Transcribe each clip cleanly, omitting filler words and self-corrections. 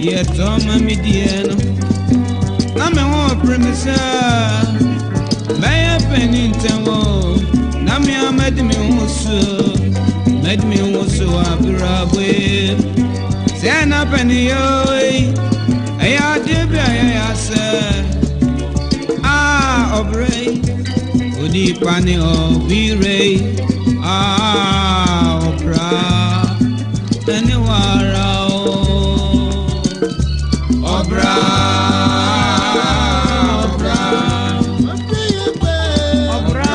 Yɛtɔ ma me deɛ no na me ho pere me sɛ mɛyɛ panin ntɛm o na me a mɛdi me ho so mɛdi me ho so abrabɔ yi sɛ na panin yɛ o yi ɛyɛ adeɛ bi a yɛyɛ asɛ a ɔbrɛ yi onipa ne ɔbire yi a ɔbra ɛne wara o ɔbra ɔbra ɔbra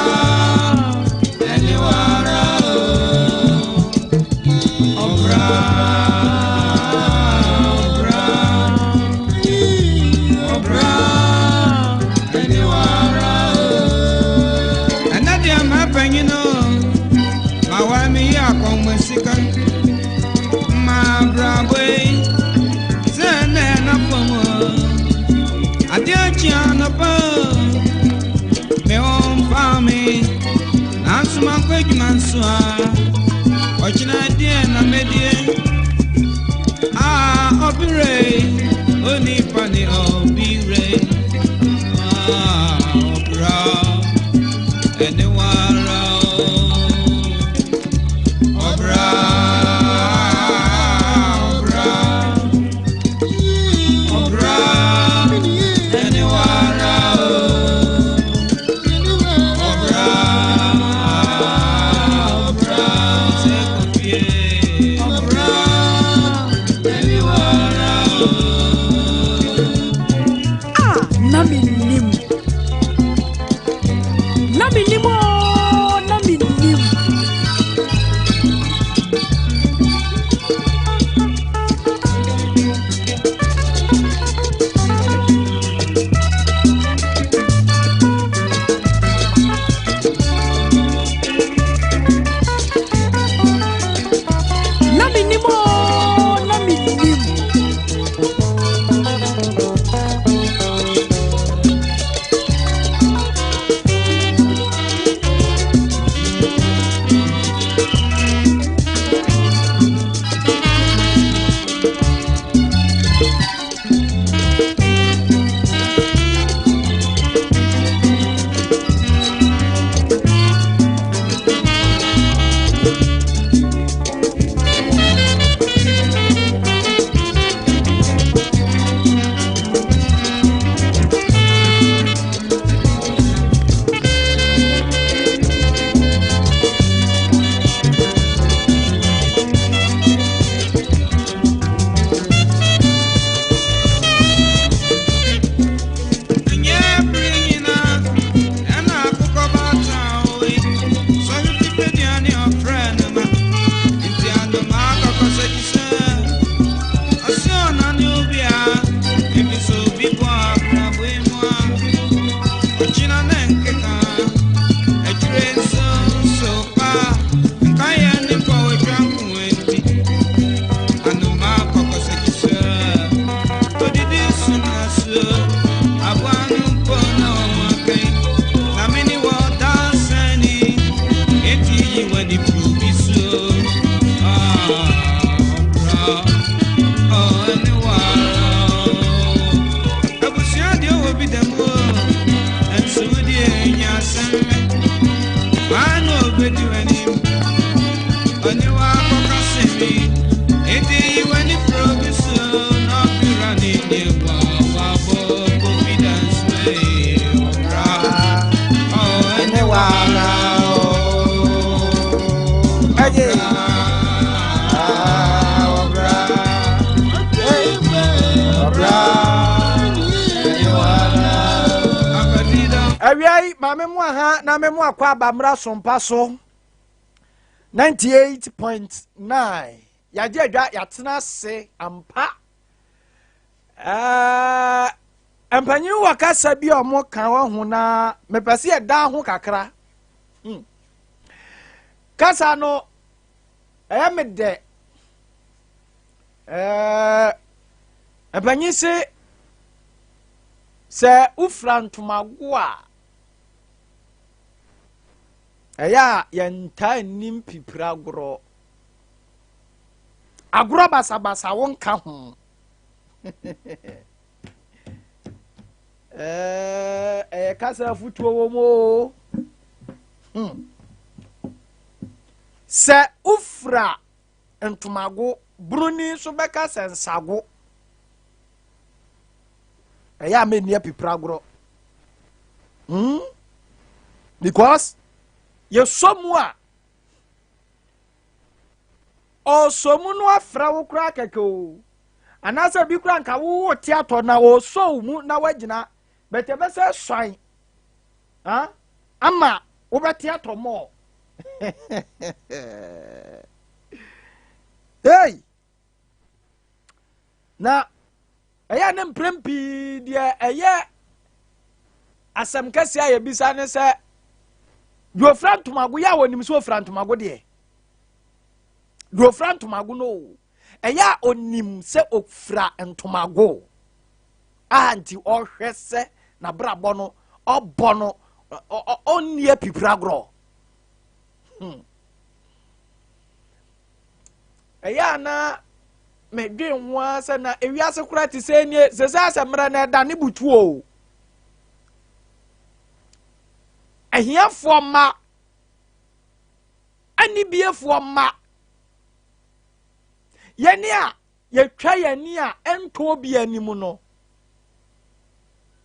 ɛne wara o ɔbra ɔbra ɔbra ɛne wara o ɛnɛ deɛ mɛpanyin o ma wa mi yi akɔnmɔ sika ma brabɔ yi sɛ ɛnɛ na fam o adeɛ akyi anɔpa o me ho mfa me nanso mankɔ adwuma nso a ɔkyena deɛ na mɛdie a ɔbere onipa ne ɔbire a ɔbra ɛne wara o ɔbra ɔbra ɔbra ɛne wara o ɔbra ɔbra sɛ kofie ɔbra ɛne wara o. Ah, na mennim. Na mennim oo, na mennim. Na mennim oo, na mennim. Nyɛ bere nyinaa ɛna akokɔ baata oyi sɔhwɛ fipedua ne ɔfrɛ no ma nti anoma akɔkɔ sɛ kyisɛ ɔsɛ ɔna ne obi a ebi sɛ obi bɔ abrabɔ yi mu a ɔkyena ne nkeka akyire nso nso pa nka yɛ nipa otwa nko nti anoma akɔkɔ sɛ kyisɛ odidi so na so aboa no mpo na ɔmo akɛn na me ne wɔ dansani enti yi w'ani firi obi so ah ɔbra oh ɛne wara abusua deɛ wɔ bi dɛm o ɛnso wo deɛ nya asɛm mɛ waa na obedi w'anim ɔne wa akɔka sɛmi enti yi w'ani firi obi so na ɔbira ne ne bɔ wabɔ confidence wey ɔbra oh ɛne wara o Ɛgye. Ɔbra ɔbra ɛne wara abadida. Awia yi, maame mu aha na me mu akɔ abamra sompa so 98.9. Yɛagye adwa, yɛatena ase ampa. Mpanyin wɔ kasa bi a ɔmo ka wɔ ho na mepɛ sɛ yɛda ho kakra. Kasa no ɛyɛ me dɛ. Mpanyin se sɛ wofira ntomago a ɛyɛ a yɛntaa nnim pipiri agorɔ agorɔ basabasa wo nka ho. Ɛyɛ kasa afutuo wɔ mu o. Sɛ wofira ntomago, buroni nso bɛka sɛ nsago. Ɛyɛ a mɛnni apipira agorɔ. Because yɛsɔ mu a, ɔsɔ mu no afrɛ wo koraa kɛkɛ o. Anaasɛ bi koraa nka wo te atɔ na ɔsɔ wo mu na woagyina, but ɛbɛsɛ suan ama wobɛte atɔ mɔɔ. Hey! Na ɛyɛ ne mprɛm pii deɛ ɛyɛ asɛm kɛseɛ a yɛbisa ne sɛ, deɛ ofira ntomago yɛ a wɔnim sɛ ofira ntomago deɛ, deɛ ofira ntomago no o, ɛyɛ a onim sɛ ofira ntomago a, nti ɔhwɛ sɛ n'abrabɔ no ɔbɔ no ɔnni apipira agorɔ. Ɛyɛ a na medwen ho ara sɛ na ewiase koraa te sɛ nie, sɛ sɛ asɛ mmerɛ na ɛda ne butu o. Ahiafoɔ mma, anibiefoɔ mma, yɛne a yɛtwa yɛn ani a ɛntɔ obi anim no,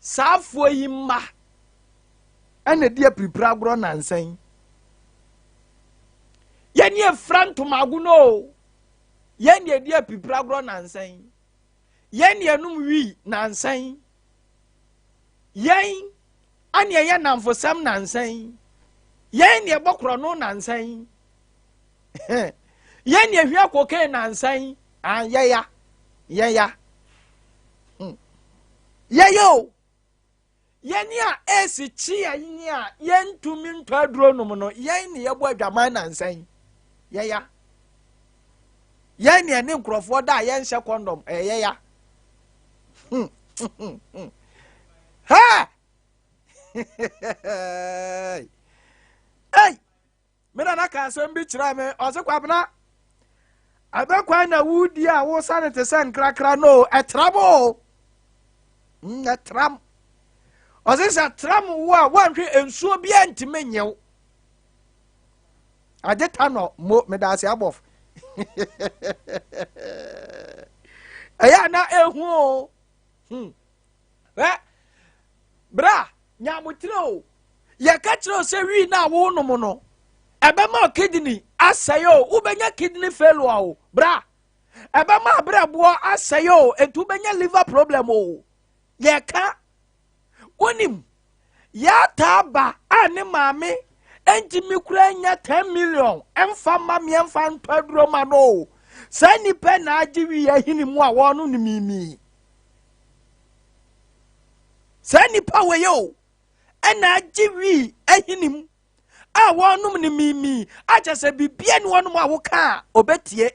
saafoɔ yi mma ɛna di apiripiri agorɔ nansa yi. Yɛne efira ntomago no o, yɛn na edi apiripiri agorɔ nansa yi. Yɛn na yɛnum wii nansa yi. Yɛn ɛna ɛyɛ namfosɛm nansa yi. Yɛn na ɛbɔ korɔno nansa yi. Yɛn na ehwia kokain nansa yi. Ah, yɛya, yɛya, yɛyɛ o. Yɛn a esi kyi yɛn a yɛntumi ntɔ aduro nom no, yɛn ne yɛbɔ adwaman nansa yi. Yɛya. Yɛn ne ɛne nkurɔfoɔ da a yɛnhyɛ kɔndɔm, ɛyɛ yɛya. Ha! Hey! Me nana ka asɛm bi kyerɛ me, ɔse Kwabena, abɛkwan na wodi a wosane te sɛ nkrakra no, ɛtram o. Ɛtram. Ɔse sɛ tram wo a woanhwɛ nsuo biara ntumi nyew. Agye ta no mo meda ase abɔf. Ɛyɛ na ehu o. Hwɛ, bra, nyabotrɛ o. Yɛka kyerɛ o sɛ wii no a wonom no, ɛbɛma kidney asɛe o, wobɛnya kidney failure o, bra. Ɛbɛma abrɛboɔ asɛe o, enti wobɛnya liver problem o. Yɛka, wonim, yɛataa ba a ne maame ntumi kura nya 10 million ɛmfa ma meɛmfa ntɔ aduro ma no o. Saa nnipa na agye wii ahini mu a wɔno no miimii. Saa nnipa wɔ yɛ o, ɛna agye wii ahini mu a wɔnom no miimii, akyɛ sɛ bibia ne wɔnom a woka a ɔbɛtie.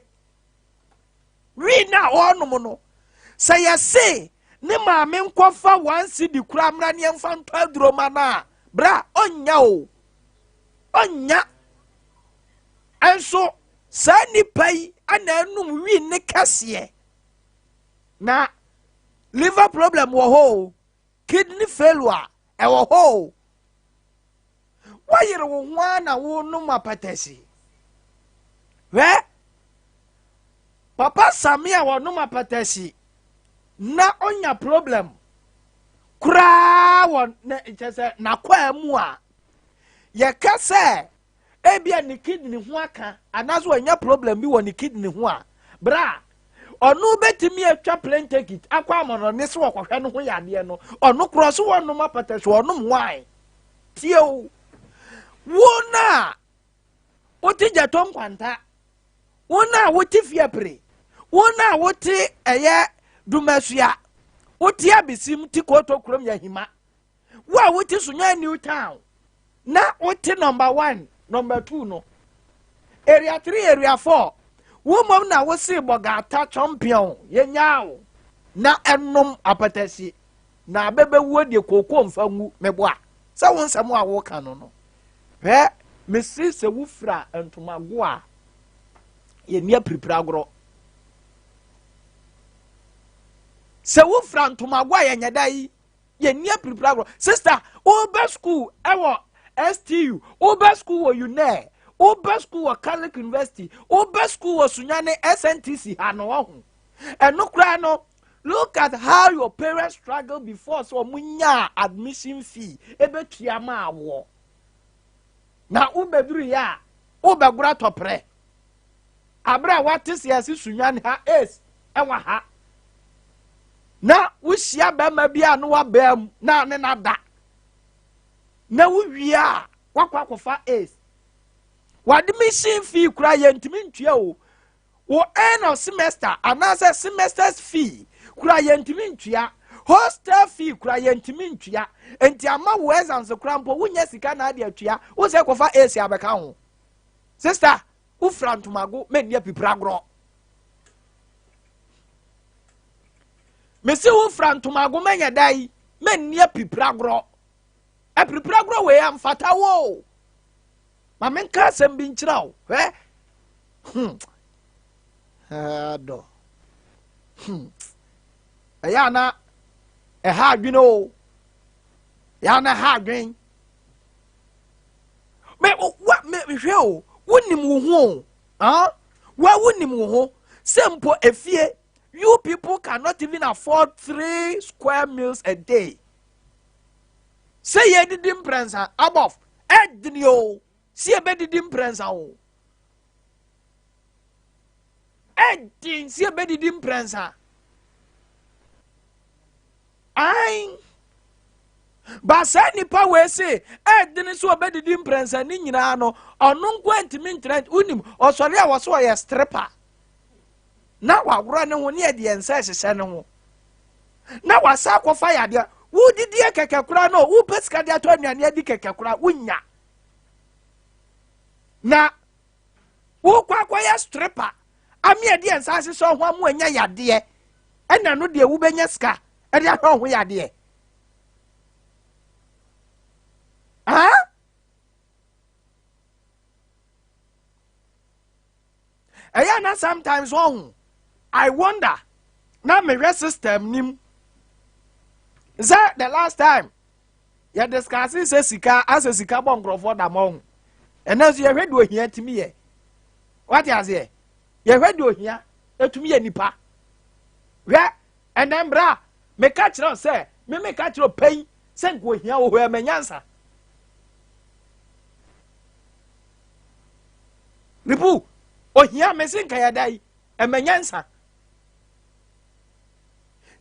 Wii no a wɔnom no, sɛ yɛse ne maame nkɔfa 1 cedi koraa mmra ne yɛmfa ntɔ aduro ma no a, bra ɔnnya o, ɔnnya. Ɛnso saa nnipa yi ana anum wii ne kɛseɛ. Na liver problem wɔ hɔ o, kidney failure ɛwɔ hɔ o. Woayere wo ho ara na wonom apatasi. Hwɛ, Papa Sami a wɔnom apatasi na onya problem koraa wɔ ne kyɛ sɛ n'akwaa mu a, yɛka sɛ ebia ne kidney ho aka anaasɛ wanya problem bi wɔ ne kidney ho a, bra ɔno bɛtumi atwa plane ticket akɔ amɔnɔne sɛ wɔkɔhwɛ no ho yadeɛ no, ɔno korɔ so wɔnom apatasi, ɔnom wine. Tie o, wo na wote gyatɔ nkwanta, wo na wote fiapire, wo na wote ɛyɛ dumasua, wote abesim te koto kurom yahima, wo a wote Sunyani New Town na wote number 1 number 2 no, area 3 area 4, wo mmom na wose bɔgata champion yɛnyaa wo na ɛnom apatasi na abɛbɛwuo deɛ kooko mfa ngu meboa sɛ wo nsɛm a woka no no. Hwɛ, mese sɛ wofira ntomago a yɛnni apiripiri agorɔ. Sɛ wofira ntomago a yɛnyɛ da yi, yɛnni apiripira agorɔ. Sista, wobɛ school ɛwɔ STU, wobɛ school wɔ UNER, wobɛ school wɔ Catholic University, wobɛ school wɔ Sunyani SNTC ha no ɔho. Ɛno koraa no, look at how your parents struggle before so wɔn nyaa admission fee ebetua maa woɔ. Na wobɛduru yɛ a, wobɛgoro atɔprɛ. Abere a wate sɛ yɛse Sunyani ha ace ɛwɔ ha. Na wohyia bɛrima bi a na wabaa mu na ne na da. Na wowie a wakɔ akɔfa ace. W'admission fee koraa yɛntumi ntua o. Wo end of semester anaasɛ semesters fee koraa yɛntumi ntua. Hostel fee koraa yɛntumi ntua. Nti ama wo exams koraa mpo wonya sika na ade atua. Wo sɛ kɔfa ace abɛka ho. Sister, wofira ntomago mɛnni apipira agorɔ. Mesi wofira ntomago mɛnyɛ da yi mɛnni apipira agorɔ. Apipira agorɔ wei amfata wo. Ma menka asɛm bi nkyerɛ wo. Hwɛ. Adɔ. Ɛyɛ ana ɛha adwene o. Ɛyɛ ana ɛha adwene. Me wa me hwɛ o. Wonim wo ho o. Ah? Wa wonim wo ho. Sɛ mpo efie you people cannot even afford 3 square meals a day. Sɛ yɛdidi mprɛnsa above ɛdini o. Sɛ yɛbɛdidi mprɛnsa o. Ɛdin sɛ yɛbɛdidi mprɛnsa. Ae. Ba saa nipa wei se ɛdini sɛ ɔbɛdidi mprɛnsa ne nyinaa no ɔno nko ntumi ntrɛ. Wonim ɔsɔre a wɔso ɔyɛ stripper na waworɔ ne ho ne ɛde yɛn nsa ɛhyehyɛ ne ho na wasa akɔfa yadeɛ. Wodidie kɛkɛ koraa no wopɛ sika de atɔ anuane adi kɛkɛ koraa wonya. Na wokɔ akɔyɛ stripper ame ɛde yɛn nsa ahyehyɛ ho amu anya yadeɛ ɛna no deɛ wobɛnya sika ɛde ahwɛ ho yadeɛ. Ah? Ɛyɛ na sometimes ɔho I wonder na mehwɛ system nim sɛ the last time yɛ discuss sɛ sika asɛ sika bɔ nkurɔfoɔ dam ɔho. Ɛnɛ nso yɛhwɛ deɛ ohia tumi yɛ. Wate aseɛ? Yɛhwɛ deɛ ohia etumi yɛ nipa. Hwɛ ɛnɛ mbra meka kyerɛ sɛ me meka kyerɛ pɛn sɛ nka ohia wɔ hɔ ɛmɛ nyansa. Ripu ohia me se nka yɛda yi ɛmɛ nyansa.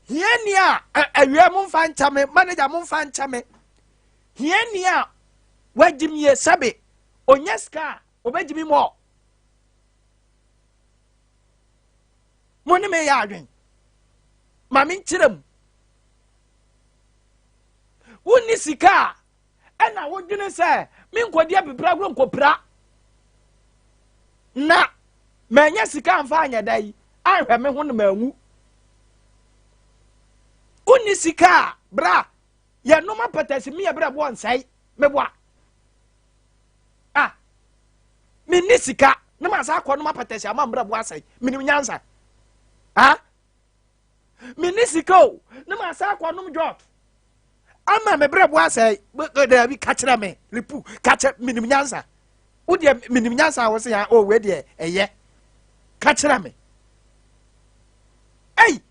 Hia ni a awia mo mfa nkyɛ me manager mo mfa nkyɛ me. Hia ni a wagye mi sɛbe onya sika a obɛgye mi mɔ. Mo ne me yɛ adwen. Ma me nkyerɛ mu. Wonni sika a ɛna wodwene sɛ menkɔdi apipira agorɔ nkɔpira na manya sika amfa anyɛ da yi anhwɛ me ho no manwu. Wonni sika a bra yɛnom apɛtɛsi meyɛ berɛ boɔ nsɛe meboa. Ah, menni sika na masa akɔnom apɛtɛsi ama mmerɛ boɔ asɛe menim nyansa. Ah, menni sika o na masa akɔnom jɔt ama me berɛ boɔ asɛe. Daabi ka kyerɛ me lipu ka kyerɛ menim nyansa. Wo deɛ menim nyansa a wo se ya o we deɛ ɛyɛ ka kyerɛ me. Ei,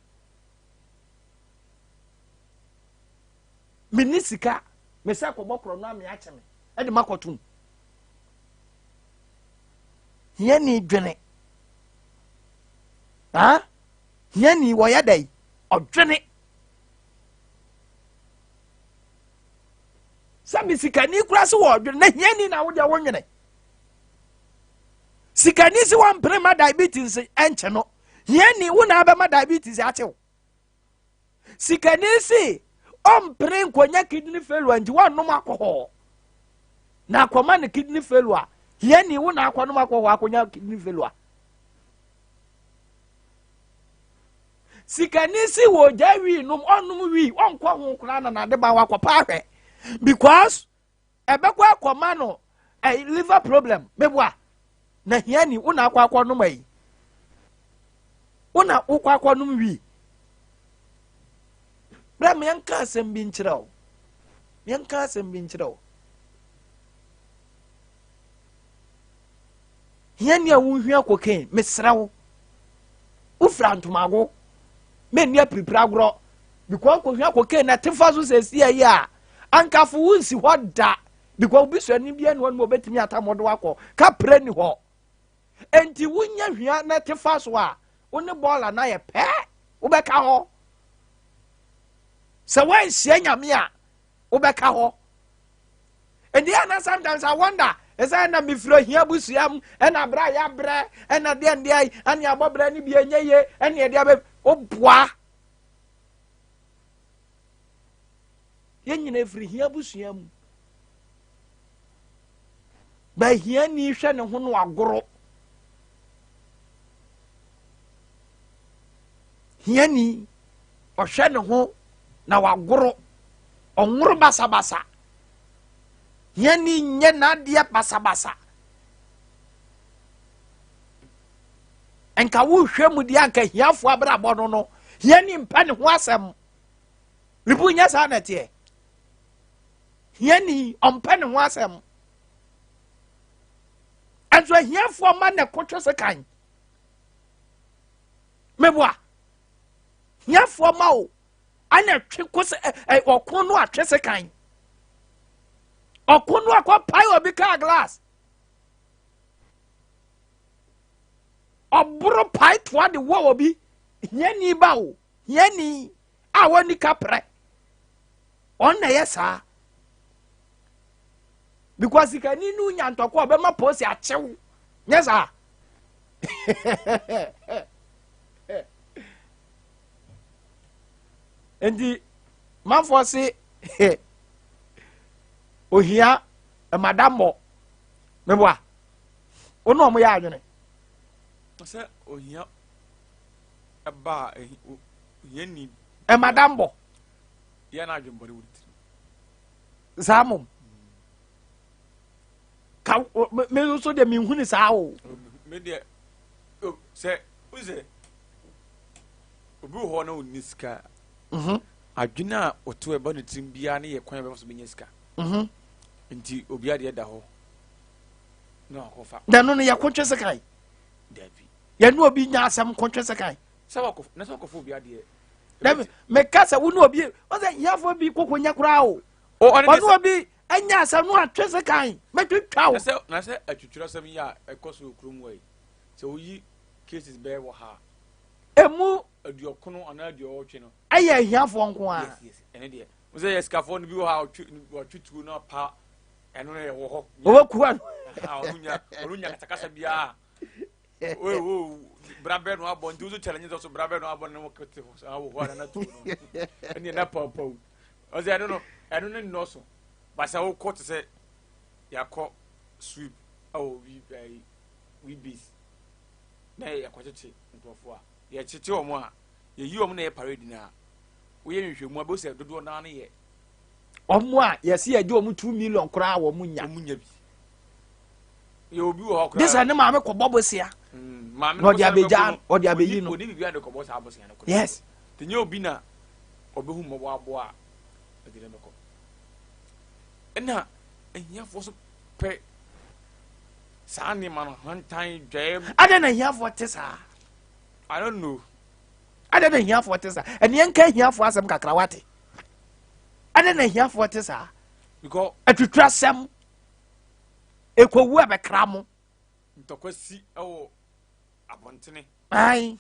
menni sika me sɛ kɔbɔ korɔ no ame akyɛ me ɛde makɔtom. Hiani dwene. Ha? Hiani wɔyɛ dɛn? Ɔdwene. Sɛ me sikani kura sɛ wɔdwene na hiani na wo deɛ wonwene. Sikani sɛ wɔmpere ma diabetes ɛnkyɛ no. Hiani wo na abɛma diabetes akyew. Sikani si ɔmpere nkonya kidney failure nti wɔnnom alcohol. Na akɔma ne kidney failure. Hiani wo na akɔnom alcohol akɔnya kidney failure. Sikani si wɔ gya wii nom ɔnom wii ɔnkɔ ho koraa na n'ade ba wakɔpa ahwɛ because ɛbɛkɔ akɔma no liver problem meboa. Na hiani wo na akɔ akɔnom ayi. Wo na wokɔ akɔnom wii. Brɛ me yɛnka asɛm bi nkyerɛ wo. Yɛnka asɛm bi nkyerɛ wo. Hiani a wohia cocaine, mesrɛ wo. Wofira ntomago. Menni apiripiri agorɔ. Because kɔhia cocaine na ɛte fa so sɛ si ayi a, ankafo wonsi hɔ da. Because obi suani bi ani hɔ no ma obetumi atamɔdo akɔ. Kaprɛ ni hɔ. Enti wonya hia na ɛte fa so a, wo ne bɔɔla no ayɛ pɛ. Wobɛka hɔ. Sɛ woanhyia nyame a, wobɛka hɔ. Enti ana sometimes I wonder, ɛsɛ na mefiri ohia busua mu, ɛna berɛ a yɛabrɛ, ɛna deɛ ndeɛ, ɛne abɔbrɛ no bi ɛnyɛ ye, ɛne ɛde abɛ, woboa. Yɛn nyina ɛfiri hia busua mu. Ba hiani hwɛ ne ho no agoro. Hiani ɔhwɛ ne ho na wagoro. Ɔnworo basabasa. Hiani nyɛ n'adeɛ basabasa. Nka wohwɛ mu deɛ anka hiafoɔ abrabɔ no no, hiani mpɛ ne ho asɛm. Ribu nyɛ saa na ɛteɛ. Hiani ɔmpɛ ne ho asɛm. Ɛnso ahiafoɔ ma na ɛkɔtwe sekan. Meboa. Hiafoɔ ma o. Ana twe kose ɛ ɔko no atwe sekan. Ɔko no akɔ pae obi kaa glass. Ɔboro pae toa de wɔ obi. Hiani ba o. Hiani a wɔnni kaprɛ. Ɔn na ɛyɛ saa. Because sikani no nya ntɔkwa ɔbɛma polisi akyew. Nyɛ saa. Nti manfoɔ se ohia mmadammɔ meboa wo ne ɔmo yɛ adwene. Sɛ ohia ɛba a ohia ni. Mmadammɔ. Yɛ na adwembɔne wɔ ne tirim. Saa mom. Ka me nso deɛ menhuni saa o. Me deɛ sɛ sɛ obi wɔ hɔ na ɔnni sika mhm. adwene a ɔto ɛba ne tirim biara ne yɛ kwan bɛfa so bɛnya sika mhm. nti obi adeɛ da hɔ na wakɔfa na ɛno no yɛkotwe sekan dabi yɛne obi nya asɛm kotwe sekan sɛ wakɔfa na sɛ wakɔfa obi adeɛ dabi meka sɛ wo ne obi ɔsɛ hiafoɔ bi koko nyɛ koraa o ɔne obi anya asɛm no atwe sekan mɛtwitwa wo na sɛ atwitwerɛ asɛm yi a ɛkɔ so wɔ kurom wɔ yi sɛ woyi cases bɛyɛ wɔ ha emu aduɔkono anaa aduɔwɔtwe no ɛyɛ ahiafoɔ nko ara yes yes ɛne deɛ mo sɛ yɛ sikafoɔ no bi wɔ ha ɔtwe ɔtwe tuo no apa ɛno no yɛ wɔ hɔ ɔbɛkua no ɔno nya ɔno nya kasakasa biara oye wo bra bɛ no abɔ nti woso challenge sɛ so bra bɛ no abɔ ne wo kete hɔ saa wɔ hɔ ana na tuo no ɛne na pawpaw ɔsɛ ɛno no ɛno ne nnɔɔso basa wokɔ te sɛ yɛakɔ sweep ɛwɔ wi ɛyi wi base na yɛkɔkyekye nkurɔfoɔ a yɛkyekye wɔn a yɛyi wɔn na yɛ parade no a woyɛ nhwehwɛmu a bɛhu sɛ dodoɔ naa no yɛ wɔn a yɛsi yɛgye wɔn 2 million koraa wɔn nya wɔn nya bi yɛ obi wɔ hɔ koraa de sɛ ne maame kɔbɔ bosia maame na ɔde abɛgya ɔde abɛyi no ɔde biribi ade kɔbɔ saa bosia no koraa yes te nyɛ obi na ɔbɛhu mmɔbɔ aboa a ɛde ne bɛkɔ ɛna ahiafoɔ so pɛ saa nneɛma no hantan dwae adɛn na ahiafoɔ te saa I don't know adɛn na ahiafoɔ te saa ɛneɛ nka ahiafoɔ asɛm kakra wate adɛn na ahiafoɔ te saa because atwitwa sɛm ɛkɔwu a bɛkra mo ntɔkwa si ɛwɔ abɔntene ai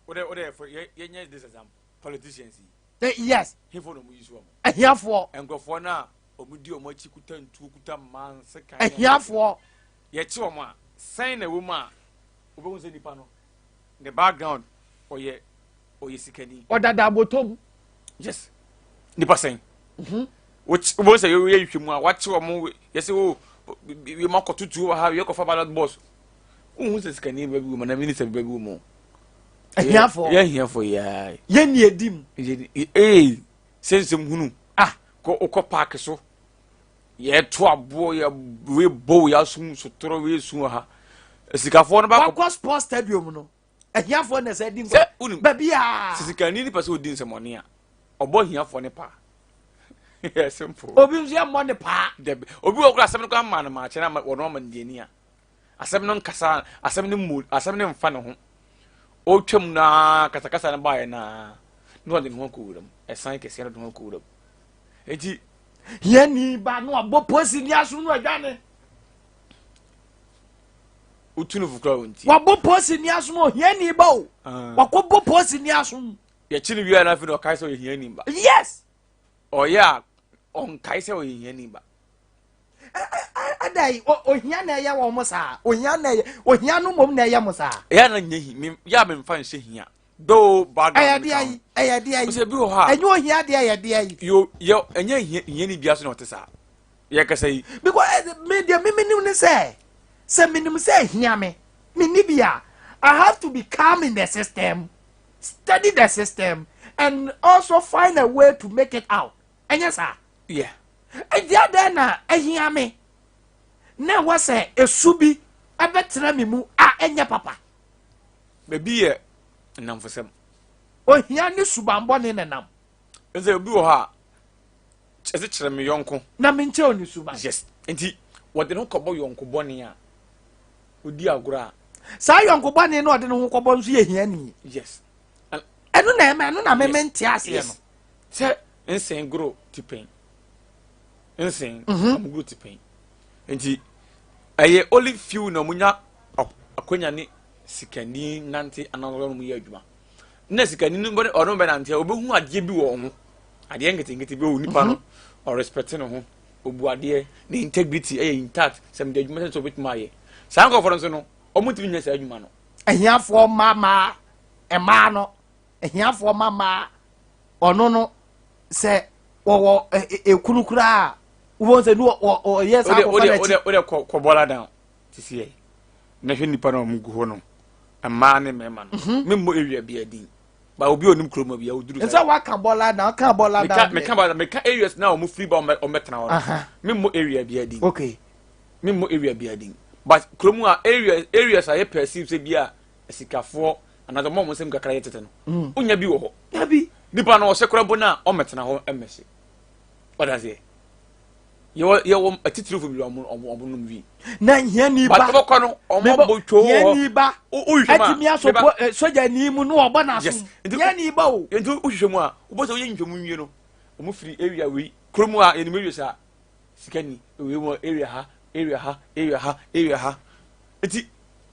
wode wode yɛfo yɛ yɛnyɛ this example politicians yi yes hefo na ɔmo yi so ɔmo ahiafoɔ nkurɔfoɔ no a ɔmo di ɔmo akyi kuta ntuo kuta mmaa nsekan ahiafoɔ yɛkye wɔn a sɛn na ɛwɔ mu a wobɛhu sɛ nipa no ne background ɔyɛ sikani ɔdada abotom yes nipa sɛn wobɛhu sɛ yɛyɛ nhwɛ mu a wakye wɔn yɛsɛ o yɛ ma kɔto tuo wɔ ha yɛ kɔfa ballot box wohu sɛ sikani ba bi wɔ mu na minister ba bi wɔ mu ahiafoɔ yɛ ahiafoɔ yɛa yɛnni edi mu ee sɛ nsɛm hunu ah kɔ wokɔ park so yɛto aboɔ yɛ wei bɔ wei asom sotorɔ wei su wɔ ha sikafoɔ no ba wakɔ sports stadium no ahiafoɔ na sɛ di sɛ nkɔ wonim baabi a sɛ sikani nipa sɛ ɔdi nsɛmɔne a Ɔbɔ hiafoɔ ne paa. Yɛ simple. Obi nso yɛ mmɔ ne paa. Dabi, obi wɔ kora asɛm no kora ma no maakyɛ na wɔn ama no deɛ a. Asɛm no nkasa, asɛm no mu, asɛm no mfa ne ho. Ɔtwam naa kasakasa no baeɛ naa na ɔde ne ho akɔ wuram. Ɛsan kɛseɛ no de ne ho akɔ wuram. Enti hiani ba no abɔ polisi ni asom no adwane. Wotu no fo kora wɔn ti. Wabɔ polisi ni asom ohiani ba o. Ah. Wakɔbɔ polisi ni asom. Yɛkyi no wie a na afei na ɔkae sɛ ɔyɛ hiani ba. Yes. Ɔyɛ a ɔnkae sɛ ɔyɛ hiani ba. Ada yi ohia na ɛyɛ wɔn mo saa. Ohia na ɛyɛ ohia no mmom na ɛyɛ mo saa. Ɛyɛ na nyɛ hi me yɛ a memfa nhyɛ hia. Though background ɛyɛ deɛ yi ɛyɛ deɛ yi. Sɛ bi wɔ hɔ a. Ɛnyɛ ohia deɛ ɛyɛ deɛ yi. Yo yɛ ɛnyɛ hia hiani bia so na ɔte saa. Yɛ kasa yi. Because me deɛ me menim ne sɛ sɛ menim sɛ ehia me me ni bi a I have to be calm in the system. Study the system and also find a way to make it out. Ɛnyɛ saa? Yeah. Ɛdi adɛn na ɛhia me na ɛwɔ sɛ esu bi ɛbɛtena me mu a ɛnyɛ papa. Baabi yɛ nnamfosɛm. Ohia ne subanbɔne na nam. Ɛsɛ obi wɔ hɔ a ɛsɛ kyerɛ me yɔnko. Na me nkyɛn ne suban. Yes. Nti wɔde ne ho kɔbɔ yɔnko bɔne a odi agorɔ a. Saa yɔnko bɔne na ɔde ne ho kɔbɔ nso yɛ hiani. Yes. Ɛno na ɛma ɛno na meme nte aseɛ no. Sɛ nsɛn goro tipɛn. Nsɛn mhm. ɔmo goro tipɛn. Nti ɛyɛ only few na ɔmo nya akonya ne sikani nante anaa ɔmo yɛ adwuma. Na sikani no ɔno bɛ nante a obehu adeɛ bi wɔ ɔho. Adeɛ nketenkete bi wɔ nipa no ɔrespɛte ne ho. Obu adeɛ, ne integrity ɛyɛ intact, sɛ mede adwuma sɛ sɛ obetumi ayɛ. Saa nkorɔfoɔ no nso no, wɔn ntumi nyɛ saa adwuma no. Ahiafoɔ mma mmaa, mmaa no, ahiafoɔ mma mmaa, ɔno no, sɛ wɔwɔ ekunu koraa a, wobɛhu sɛ ne ɔyɛ saa akɔfa n'akyi. Wode kɔ kɔ bɔla down te sɛ yɛ na hwɛ nipa na wɔn gu hɔ no, mmaa ne mmarima no, memmɔ area biara din. Ba obi onim kurom bi a oduru. Nsa waka bɔla na ɔka bɔla da. Meka meka bɔla meka areas na wɔn firi ba wɔn bɛtena hɔ no. Me mmɔ area bi adin. Okay. Me mmɔ area bi adin. But kurom a area areas a yɛ perceive sɛ bi a asikafoɔ anaasɛ wɔn a wɔn nsɛm kakra yɛ tete no. Wonya bi wɔ hɔ. Dabi. Nipa no ɔhyɛ kora mpo na ɔmmɛtena hɔ mmɛhye. Ɔda aseɛ. Yɛwɔ yɛwɔ atitirifoɔ bi wɔn wɔn wɔn nom wi. Na hiani ba. But ɔbɛkɔ no wɔn abɔ twoo hɔ. Hiani ba. Ɛtumi asɔ po eh, sogyani mu no ɔbɔ n'aso. Yes. Hiani ba o. Nti wohwehwɛ mu a wobɔ sɛ woyɛ nhwehwɛmu nwie no wɔn firi area wei kurom a yɛnim area saa sika ni wei mu area ha area ha area ha area ha nti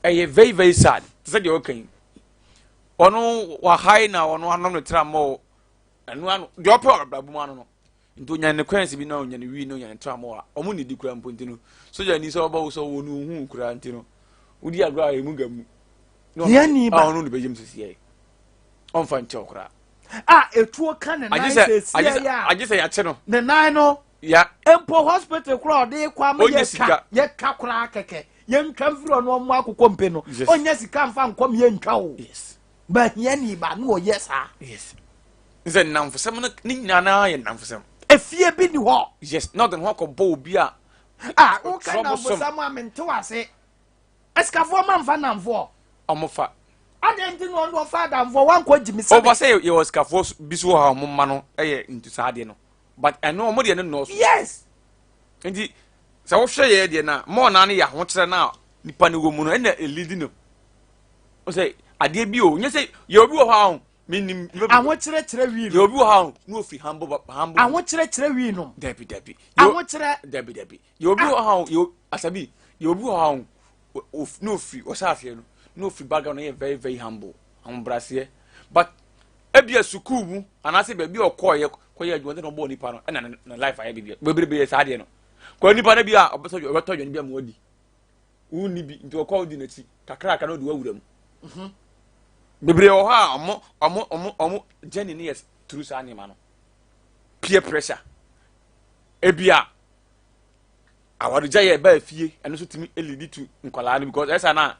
ɛyɛ very very sad te sɛ deɛ ɔka yi ɔno wahae na ɔno anom ne tra mɔ ɛno ano deɛ ɔpɛ ɔbrabɔ mu ano no Nti onya ne coins bi na onya ne wii na onya ne tramol a ɔmo nnidi koraa mpo nti no sogya ni sɛ ɔba wo sɛ ɔwɔ no ohuu koraa nti no wodi agorɔ a emu ga mu na ɔno Hiani ba. a ɔno ne bɛyam sisi yɛ ɔmfa nkyɛw koraa A etuo ka ne nan agye sɛ sɛsi agye sɛ yɛ a agye sɛ yɛakye no ne nan no ya mpo hospital koraa ɔde kɔ ama Ɔnyɛ yɛtwa sika. yɛtwa koraa kɛkɛ yɛntwa mfiri ɔno ɔmo akokɔ mpe no Yes. ɔnyɛ sika mfa nkɔm yɛntwa o yes ba hiani ba na ɔyɛ saa yes Sɛ nnamfosɛm no ne nyinaa naa yɛ nnamfosɛm. Efie bi ni hɔ. Yes, na ɔde ne ho akɔbɔ obi a. Ah, woka nnamfosɛm a mente wase. Asikafoɔ ma nfa nnamfoɔ. Ɔmo fa. Adɛn nti na ɔno ɔfa adamfoɔ wankɔ gyimi sɛbe. Ɔba sɛ yɛwɔ sikafoɔ bi so wɔ ha ɔmo mma no yɛ ntu saa adeɛ no. But ɛno ɔmo deɛ no nnɔɔso. Yes. Nti sɛ wohwɛ yɛ deɛ no a mɔɔ naa no yɛ ahokyerɛ no a nipa no wɔ mu no ɛna elidi no. Sɛ adeɛ bi o nyɛ sɛ yɛ obi wɔ hɔ a menim ahokyerɛ kyerɛ wii no obi wɔ ha no ofi humble humble ahokyerɛ kyerɛ wii no dabi dabi ahokyerɛ dabi dabi yɛ obi wɔ ha yɛ asabi yɛ obi wɔ ha no ofi ɔhyɛ aseɛ no no ofi background no yɛ very very humble ahobraseɛ but ebia sukuu mu anaasɛ baabi a ɔkɔɔyɛ kɔyɛ adwuma nti na ɔbɔɔ nipa no ɛna ne life ayɛ biribi bebrebe yɛ saa adeɛ no kɔ nipa no bi a ɔbɛtɔ ɔbɛtɔ aduane bi ama wadi wonni bi nti ɔkɔ odi n'akyi kakraka na ɔde wawura mu mhm. Bebree wɔ hɔ a ɔmo ɔmo ɔmo ɔmo journey no yɛ through saa nneɛma no peer pressure ebia awaregya yɛ ɛbaa fie ɛno nso tumi lead to nkwadaa no because ɛsa na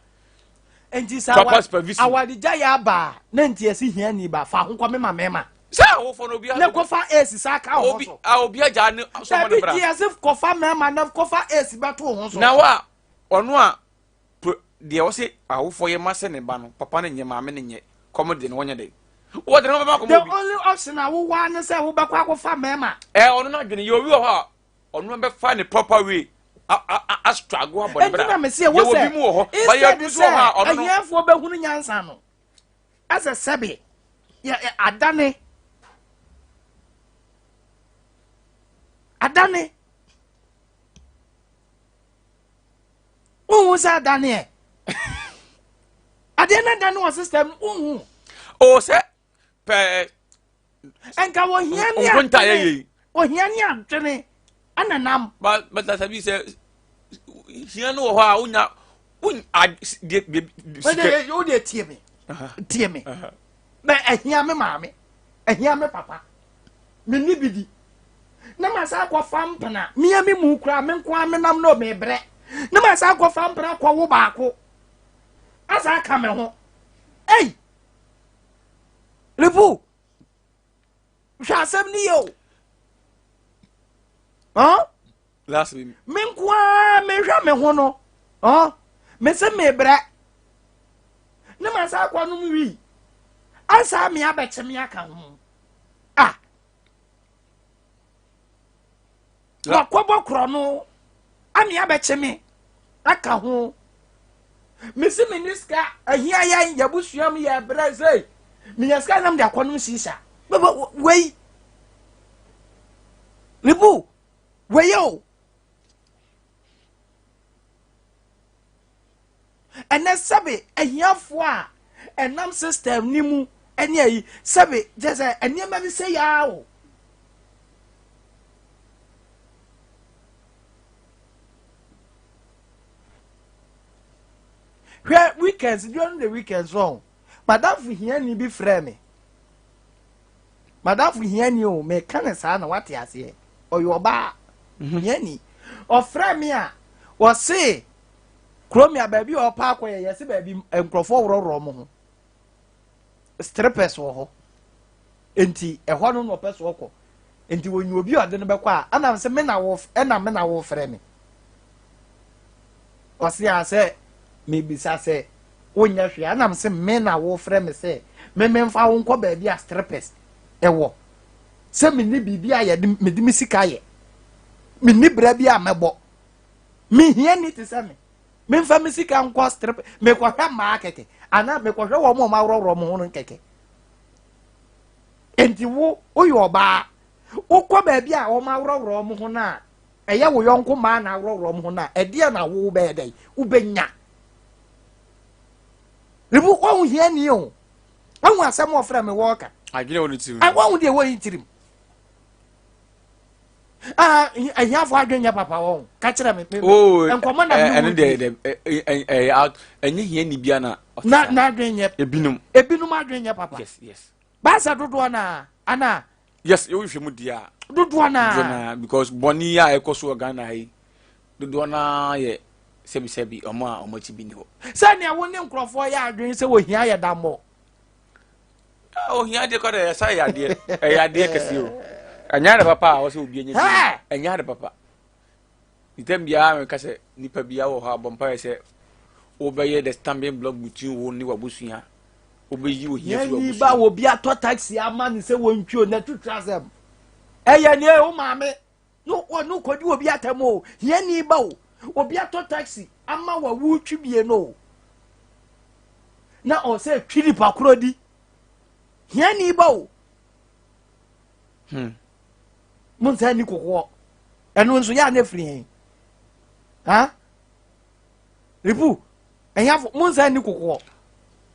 nti sɛ proper supervision awaregya yɛ aba na nti ɛsi hia ni ba fa ho kɔ mema mɛma sɛ awofo no obi ne kɔfa ace sa ka ho so a obi agya ne sɔmɔ ne bra dabi ti ɛsi kɔfa mɛma na kɔfa ace bɛto ho so na wa ɔno a deɛ ɔsɛ awofoɔ yɛ ma sɛ ne ba no papa no nyɛ maame no nyɛ kɔm de no wɔnyɛ dɛ. Wɔde ne ho bɛma akɔma The obi. only option a wowɔ ne sɛ wobɛkɔ akɔfa mmarima. Ɛ ɔno n'adwene yɛ obi wɔ hɔ a ɔno bɛfa ne proper way a a a a struggle abɔ ne Enti bra. na mese wo Yɛwɔ sɛ bi mu wɔ hɔ. But yɛ instead bi nso wɔ sɛ hɔ a ɔno no. ahiafoɔ bɛhunu nyansa no ɛsɛ sɛbe yɛ yɛ adane adane wohu sɛ adane ɛ adeɛ no adane wɔ system no wohu O sɛ pɛɛ nka ohia ne nkonta yɛ adwene yei. ohia ne adwene ɛna nam Ba but asabi sɛ hia no wɔ hɔ a wonya won a deɛ deɛ sika. wode tie me tie me bɛ ahia me maame ahia me papa menni bi di na ma sa akɔfa mpena mea me mu koraa me nko ara menam no mebrɛ na ma sa akɔfa mpena kɔwo baako asa aka me ho ei rebu hwɛ asɛm no yɛ o huh? Last week. Me nko ara mehwɛ me ho no huh? Me se mebrɛ ne ma sa akɔ nom wii ansa me abɛkye me aka ho ah wakɔbɔ korɔ no ame abɛkye me aka ho mesi me ne sika ahia yɛn yɛbusua mu yɛ brɛ sɛ menya sika nam de akɔnom sisa bɛbɛ wei rebu wei o ɛnɛ sɛbe ahiafoɔ a ɛnam system ne mu ɛne ayi sɛbe kyɛ sɛ nneɛma bi sɛ yaa o hwɛ weekends during the weekends wɔn madamfo hiani bi frɛ me madamfo hiani o meka ne saa na wate aseɛ ɔyɛ ɔbaa mhm. hiani ɔfrɛ me a wɔse kurom ya baabi a ɔpa akɔ yɛ yɛse baabi nkurɔfoɔ worɔworɔ mo ho strippers wɔ hɔ nti ɛhɔ no na ɔpɛ so ɔkɔ nti wɔnyi obi a ɔde no bɛkɔ a ɛnam sɛ me na wɔ ɛna me na wɔfrɛ me ɔse a sɛ mebisa sɛ wonyɛ hwee ɛnam sɛ me na wɔfrɛ me sɛ me memfa wo nkɔ baabi a strippers ɛwɔ sɛ menni biribi a yɛde mede me sika yɛ menni berɛ bi a mɛbɔ mehia ni te sɛ me memfa me sika nkɔ strip mekɔhwɛ mmaa kɛkɛ anaa mekɔhwɛ wɔn a wɔaworɔworɔ wɔn ho no kɛkɛ nti wo woyɛ ɔbaa wokɔ baabi a wɔn aworɔworɔ wɔn ho no a ɛyɛ wo yɔnko mmaa na aworɔworɔ wɔn ho no a ɛdeɛ na wo bɛyɛ dɛ wobɛnya ebu wɔn hia ni o wɔn asɛm wɔfrɛ me wɔɔka adwene wɔ ne tirim wɔn deɛ wɔyi tirim ah ahiafo adwene nyɛ papa wɔn ka kyerɛ me oh, nkɔmɔ na mi ɛne deɛ ɛɛ ɛnyɛ hia ni bia na na na adwene nyɛ ebinom ebinom adwene nyɛ papa yes yes baasa dodoɔ na ana yes ewu hwɛ mu di a dodoɔ na dodoɔ na because bɔnni a ɛkɔ so wɔ Ghana ha yi dodoɔ na yɛ sɛbisɛbi ɔmo a ɔmo akyi bi ni hɔ sɛnea wo ne nkurɔfoɔ yɛ adwene sɛ wɔhia yɛ dammɔ Ah, ohia deɛ kɔdɛ ɛsa yɛ adeɛ ɛyɛ adeɛ kɛseɛ o ɛnyɛ ade papa a wɔsɛ obi anya bi ɛnyɛ ade papa ntɛm biara meka sɛ nipa biara wɔ hɔ a bɔ mpaeɛ sɛ wobɛyɛ the stumbling block between wo ne w'abusua wobɛyi ohia fi w'abusua ba wɔ bi atɔ taxi ama ne sɛ wɔntwi o na tutu asɛm ɛyɛ nea wo maame no ɔno kɔdi obi atɛm o hiani ba o obi atɔ taxi ama wa wotwi bie no o na ɔsɛ twi nipa korɔ di hiani ba o hmm. mo nsa ni kokoɔ ɛno nso yɛ a na efiri yɛn ha ripu ɛyafo mo nsa ni kokoɔ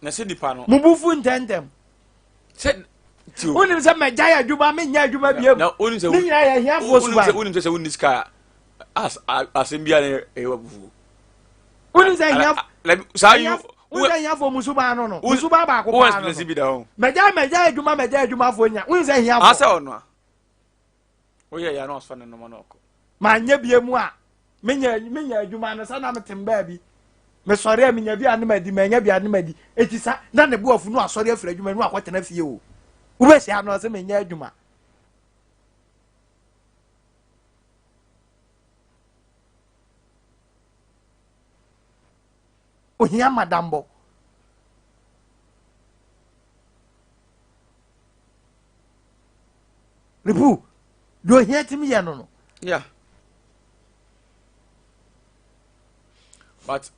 na sɛ nipa no mo bu fu ntɛntɛm. sɛ ti o wonim sɛ mɛgyae adwuma menyɛ adwuma biam na wonim sɛ ne nyinaa yɛ ahiafoɔ suban wonim sɛ sɛ wonni sika a asɛm biara na ɛyɛ wabufuo wonim sɛ wonim sɛ ahiafoɔ mu suban no no mu suban baako paa no no mɛgyae mɛgyae adwuma mɛgyae adwumafoɔ nya wonim sɛ ahiafoɔ asɛ ɔno a woyɛ yɛ na ɔsɔ ne noma na ɔkɔ manyɛ bie mu a menya menya adwuma no sɛ na metem baabi mesɔre a menya bi a ne madi manya bi a ne madi eti sa na ne bo afu no asɔre afiri adwuma no akɔtena fie o wobɛhyia no sɛ menya adwuma ohia madambɔ. Repu deɛ ohia tumi yɛ no no. Yeah. But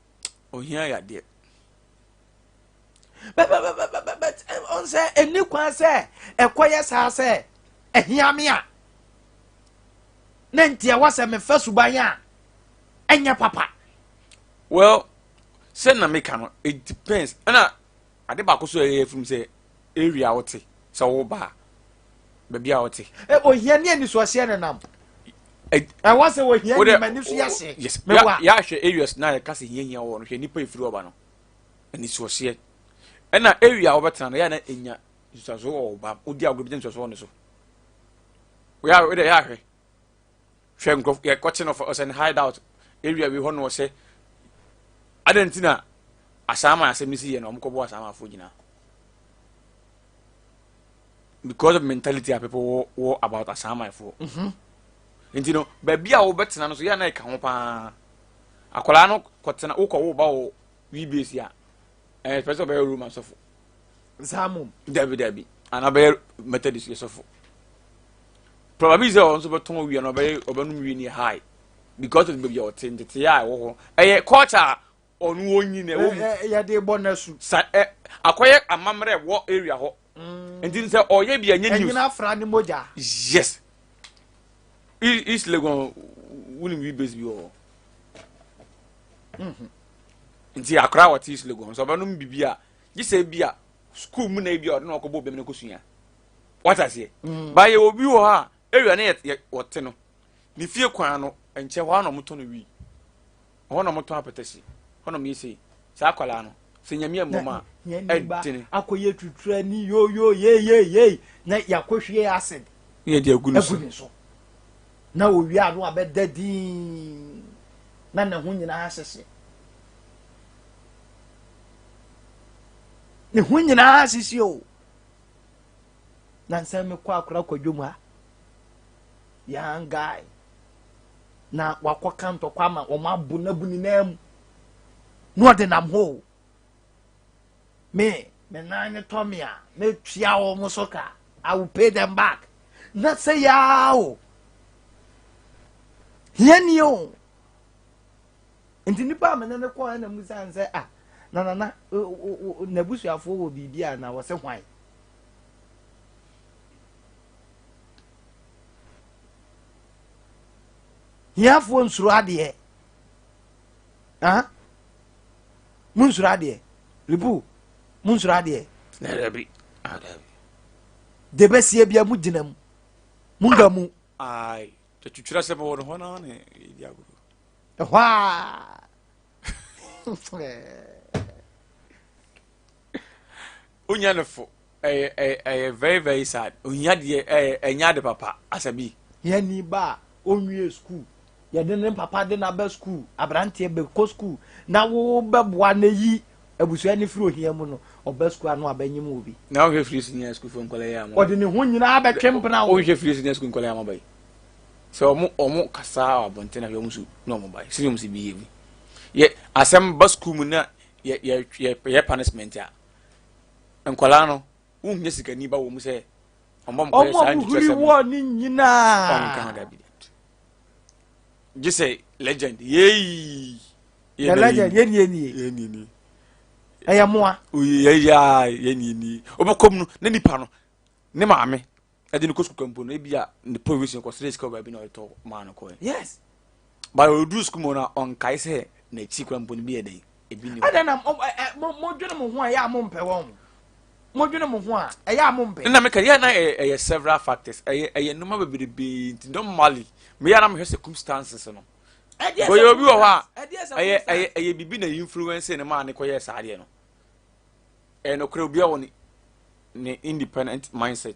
ohia yɛ adeɛ. But ɔn sɛ ɛni kwan sɛ ɛkɔyɛ saa sɛ ɛhia me a na nti ɛwɔ sɛ mefa suban a ɛnyɛ papa. Well, sɛ na meka no, it depends. Ɛna ade baako so ɛyɛ fim sɛ area wote sɛ wo ba baabi a wote. Ohia ne anisoaseɛ nenam. Ɛwɔ sɛ ohia ni m'ani so yɛ hye. Yes. Yɛahwɛ areas na yɛka sɛ hiahia wɔ no, hwɛ nipa efiri ɔba no anisoaseɛ. Ɛna area a wɔbɛtena no yɛ na enya nsusuaso wɔ ɔba wodi agorɔ bi nsusuaso wɔ ne so. Yɛ yɛahwɛ hwɛ nkurɔfo yɛkɔkye no ɔsɛ ne hide out area bi hɔ no ɔsɛ adan nti na asaama asɛm no si yɛ na wɔn kɔbɔ asaamafoɔ nyinaa because of mentality a people wɔ wɔ about asaamafoɔ nti no baabi a wɔbɛtena no so yɛ na ɛka ho paa akwadaa no kɔtena wokɔ wo ba wɔ wi base a ɛyɛ pɛ sɛ ɔbɛyɛ roman sɔfo saa mom. Dabi dabi ana ɔbɛyɛ methodist yɛ sɔfo probably sɛ ɔno nso bɛtɔn wia na ɔbɛyɛ ɔbɛnum wie ne high because of baabi a ɔte ntete a ɛwɔ hɔ ɛyɛ culture a ɔno ɔnyi na ɛwɔ mu. Yɛde bɔ n'asu. Sa ɛ akɔyɛ amammerɛ wɔ area hɔ nti sɛ ɔyɛ bi a ɛnyɛ news. Ɛnyina afra ne mogya. Yes, East Legon wunim wi base bi wɔ hɔ nti akora a wɔte East Legon sɛ ɔbɛnum bibi a gye sɛ bi a school mu na ebi a ɔde na ɔkɔbɔ obi na kɔsua wata aseɛ ba yɛ obi wɔ hɔ a area ne yɛ wɔte no ne fie kwan no nkyɛn hɔ a na ɔmotɔ no wi hɔ na ɔmotɔn apɛtɛsi hɔ na ɔmo yɛ sei saa akwadaa no sɛ nyame mmom a ɛdene akɔyɛ tutura ni yoyo yeyeyei na yɛakɔhwie acid ne yɛde agu ne so agu ne so na owie ano abɛda din na ne ho nyinaa hyehye ne ho nyinaa hyehye o. Na nsɛm mekɔ akora kwadwom ha young guy na wakɔka ntɔkwa ama wɔn abo n'abu ne nan mu na ɔde nam hɔ o. Me me nan ne tɔ me a metua wɔn so ka, I will pay them back na sɛ yaa o hiani o. Nti nipa a mene ne kɔɔ ɛna mu san sɛ ah na nana n'abusuafoɔ wɔ biribi a na wɔsɛ hwan hiafoɔ nsuro adeɛ ah mu nsuro adeɛ lipu mu nsuro adeɛ. Dabi dabi. De bɛsie bia mu gyina mu mu nga mu. Ayi twitwira sɛ bɛwɔ no hɔ naa na yɛdi agorɔ. Ɛhɔ a Wonya no fo ɛyɛ ɛyɛ ɛyɛ very very sad. Ohia deɛ ɛyɛ ɛnyɛ ade papa asabi. Hiani ba a ɔnwie sukuu yɛde ne papa de n'aba sukuu aberanteɛ bɛkɔ sukuu na wobɛboa no yi abusua no firi ohia mu no ɔba sukuu ano abɛnyem wɔ bi. Na wohwɛ firi senior school fo nkɔla yi ama. Ɔde ne ho nyinaa bɛtwe mpena wo. Wohwɛ firi senior school nkɔla yi ama ba yi sɛ ɔmo ɔmo kasa wɔ abɔnten na hwɛ ɔmo su na ɔmo ba yi sɛ ɔmo si bi yɛ bi yɛ asɛm ba sukuu mu na yɛ yɛ yɛ yɛ punishment a nkɔla no wonnya sikani ba wɔ mu sɛ ɔmo ɔmo kɔyɛ saa ɔmo ntwitwa huri sɛm wɔ ne nyinaa. Ɔnka ho dabi gye sɛ legend yeyi. The legend yɛ nie nie. Yɛ nie nie. Ɛyɛ moa. Oye yɛ yɛ nie nie ɔbɛkɔ mu no ne nipa no ne maame ɛde no kɔ sukuu kampo no ebi a ne provision kɔ sere sika wɔ baabi na ɔtɔ maa no kɔɛ. But ɔduru sukuu mu no a ɔnkae sɛ n'akyi kora mpo no bi yɛ dɛ ebi ni hɔ. Ɛdɛ na mo ɛ mo mo dwene mo ho a ɛyɛ a mo mpɛ wɔn mo dwene mo ho a ɛyɛ a mo mpɛ. Nna meka yɛ na ɛyɛ ɛyɛ several factors, ɛyɛ ɛyɛ nneɛma bebrebe nti normally meyɛ na mehwɛ circumstances no. Ɛdeɛ Bɔyɛ obi wɔ hɔ a ɛdeɛ ɛyɛ ɛyɛ ɛyɛ biribi na influence ne maa ne kɔyɛ saa adeɛ no. Ɛyɛ nokorɛ obi a wɔ ne ne independent mindset.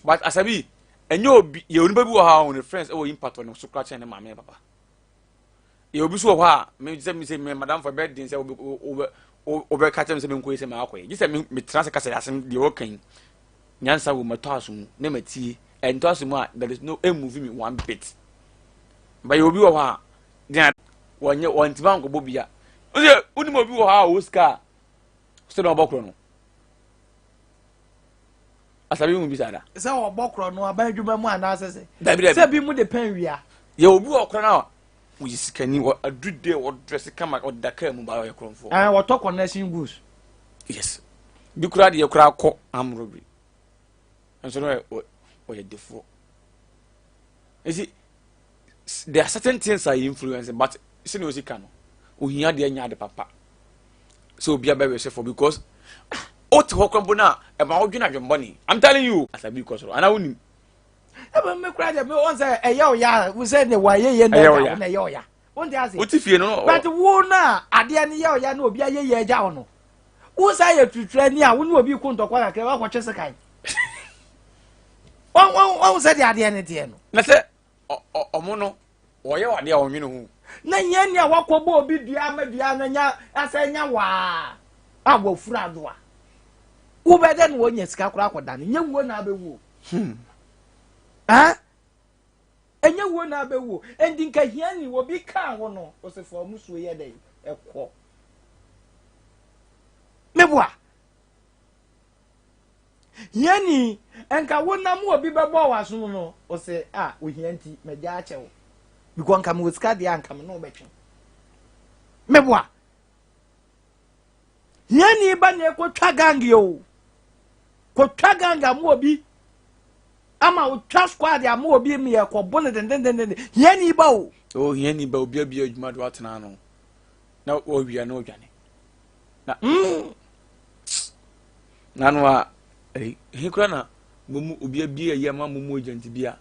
But asabi ɛnyɛ obi yɛ onipa bi wɔ hɔ a ɔwɔ ne friends ɛwɔ impact wɔ ne so koraa kyɛn ne maame ne papa. Yɛ obi so wɔ hɔ a me sɛ me sɛ me madam fo ɛbɛ den sɛ wobɛ wobɛ wobɛka kyerɛ me sɛ menkɔ yi sɛ maakɔ yi gye sɛ me metena ase kasa asɛm deɛ wɔka yi nyansa wɔ matɔ aso mu na matie ɛntɔ aso mu a there is no ɛmove me one bit. But yɛ obi wɔ hɔ a deɛ wɔnyɛ wɔntumi ankɔbɔ bia wosɛ wonim obi wɔ hɔ a ɔwɔ sika a sɛ na ɔbɔ korɔ no. Asabi mu bi saa da. Sɛ wɔbɔ korɔ no aban adwuma mu anaasɛ sɛ. Dabi dabi. Sɛ bi mu de pɛn wia. Yɛ obi wɔ korɔ no a wɔyɛ sikani wɔ aduru de wɔdrɛse kama ɔda kaa mu ba ɔyɛ korɔmfoɔ. Ɛn wɔtɔ connection goods. Yes. Bi koraa deɛ koraa kɔ arm robbery. Nso no ɔyɛ defoɔ. You see, there are certain things that influence but sɛnea osi ka no ohia deɛ nya ade papa sɛ obi abɛwɛ sɛ for because o te hɔ kora mpo no a ɛma wodwene adwemmɔne. I'm telling you asabi kɔ soro anaa wonim. Ɛbɛn mi kura deɛ mi wɔn sɛ ɛyɛ ɔya sɛ ne wa yɛ yɛ na ɛyɛ ɔya ɛyɛ ɔya wɔn ti ase. Wote fie no. But wo na adeɛ no yɛ ɔya na obi ayɛ yɛ agya wo no wo sa yɛ tutura ni a wo ne obi ko ntɔkwa kakra wakɔtwe sekan. Wɔn wɔn wɔn sɛ deɛ adeɛ no teɛ no. Na sɛ ɔmo no wɔyɛ wɔ adeɛ a wɔnwene ho. Na nyɛ nea wakɔbɔ obi dua ama dua no nya asɛ nya waa a wafura adoa. Wobɛdɛ na wɔnya sika koraa akɔda no nyɛ wuo na abɛwuo. Hmm. Ah? Ɛnyɛ wuo na abɛwuo. Ɛnti nka hia ni obi kaa wo no ɔsɛ fa ɔmo suo yɛ dɛ ɛkɔ. Meboa. Hiani, nka wo nam obi bɛbɔ w'asom no, ɔsɛ a ohia nti magya akyɛ wo. Because nka mewɔ sika deɛ a nka me ne wo bɛtwe. Meboa. Hiani ba na ɛkɔtwa gang yɛ o. Kɔtwa gang ama obi. Ama otwa squad ama obi ma yɛkɔbo no dendendenden. Hiani ba o. O hiani ba obi abia adwuma de watena ano na wawia na ɔdwane. Na mm. Na no a ɛhe kora na momu obi abie ayi ama momu agent bi a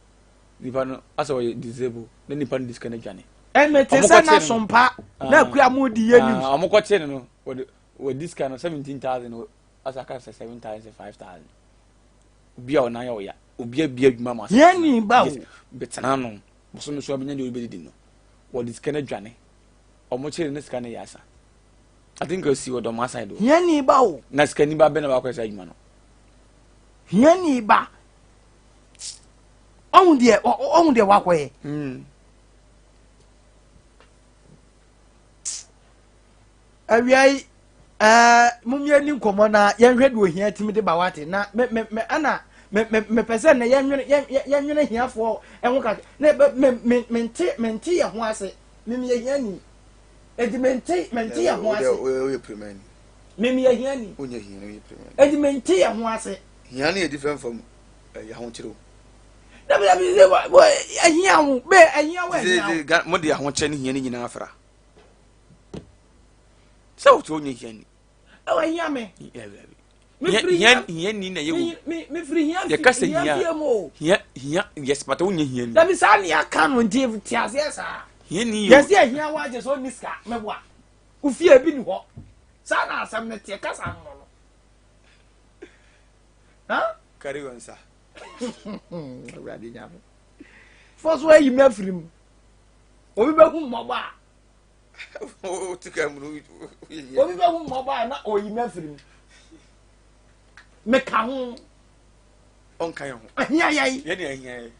nipa no asɛ ɔyɛ disable na nipa no de sika no adwane. Ɛmɛ te sɛ na sompa na akua mu di yɛ news. Ɔmo kɔ kyerɛ no wɔde wɔdi sika no 17,000 asɛ aka sɛ 7,000 sɛ 5,000 obi a ɔnan yɛ ɔya obi abie adwuma ma asɛ. Yɛn ni ba o. Bɛtena no bosome so abɛnya deɛ ɔbɛdidi no wɔde sika no adwane ɔmo kyerɛ ne sika no yɛ asa. I think osi wɔ dɔm aside o. Hiani ba o. Na sikani ba bɛ na wakɔ ɛsɛ adwuma no. Hiani ba. Ɔhu deɛ ɔhu deɛ wakɔ yɛ. Hmm. Awia yi ɛɛ mumie ni nkɔmɔ na yɛnhwɛ deɛ ohia timi de ba wate na me me me ɛna me me mepɛ sɛ na yɛnwene yɛn yɛnwene hiafoɔ ɛho kakra na me me mente mente yɛ ho ase me me yɛ hiani. Enti mente mente yɛ ho ase. Woyɛ pirimani. Me meyɛ hiani. Wonyɛ hiani woyɛ pirimani. Enti mente yɛ ho ase. Hia no yɛ different from ɛyɛ ahokyere o. Dabi dabi sɛ wɔ ɛhia ho bɛ ɛhia wɔ ɛhia ho. Mo de ahokyere ne hia no nyinaa fra. Sɛ wotu wonyɛ hiani. Ɛwɔ ɛhia me. Hia hia ni na yɛ wo. Mefiri hia fi yɛka sɛ hia fie mu o. Hia hia yes but wonyɛ hia ni. Dabi saa ni aka no nti te aseɛ saa. Hia ni yɛ. Yɛsi ɛhia wa agye sɛ ɔni sika mɛboa. Ofie bi ni hɔ. Saa na asɛm no teɛ kasa no no. Ha? Carry on sa. Awurade nyame. Fɔ so ayi me afiri mu. Obi bɛhu mmɔbɔ a. Obi bɛhu mmɔbɔ a na ɔyi me afiri mu. Meka ho. Ɔnka yɛn ho. Ahia yɛn. Yɛn na ahia yɛn.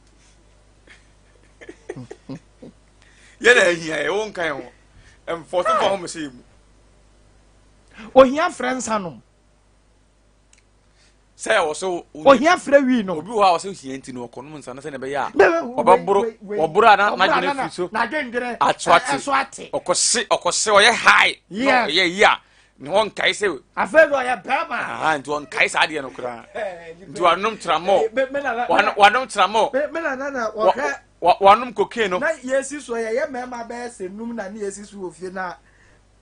Yɛn na ahia yɛn. Ɔnka yɛn ho. Mfɔso fa ho mɛhyɛ yɛn mu. Ohia frɛ nsa nom. Sɛ ɛwɔ so. Ohia frɛ wii nom. Obi wɔ hɔ a ɔsɛ ohia nti no ɔkɔnom nsa no sɛ na ɛbɛyɛ a ɔbɛboro ɔboro a na n'adwene firi so ato ate ɔkɔse ɔkɔse ɔyɛ high na ɔyɛ yi a na ɔnkae sɛ. Afei de ɔyɛ bɛrima. Aha nti ɔnkae saa adeɛ no koraa nti wanom tramɔ wanom tramɔ wanom cocaine no. Na yɛsi so yɛyɛ mmarima bɛyɛ sɛ num na ne yɛsi so wɔ fie na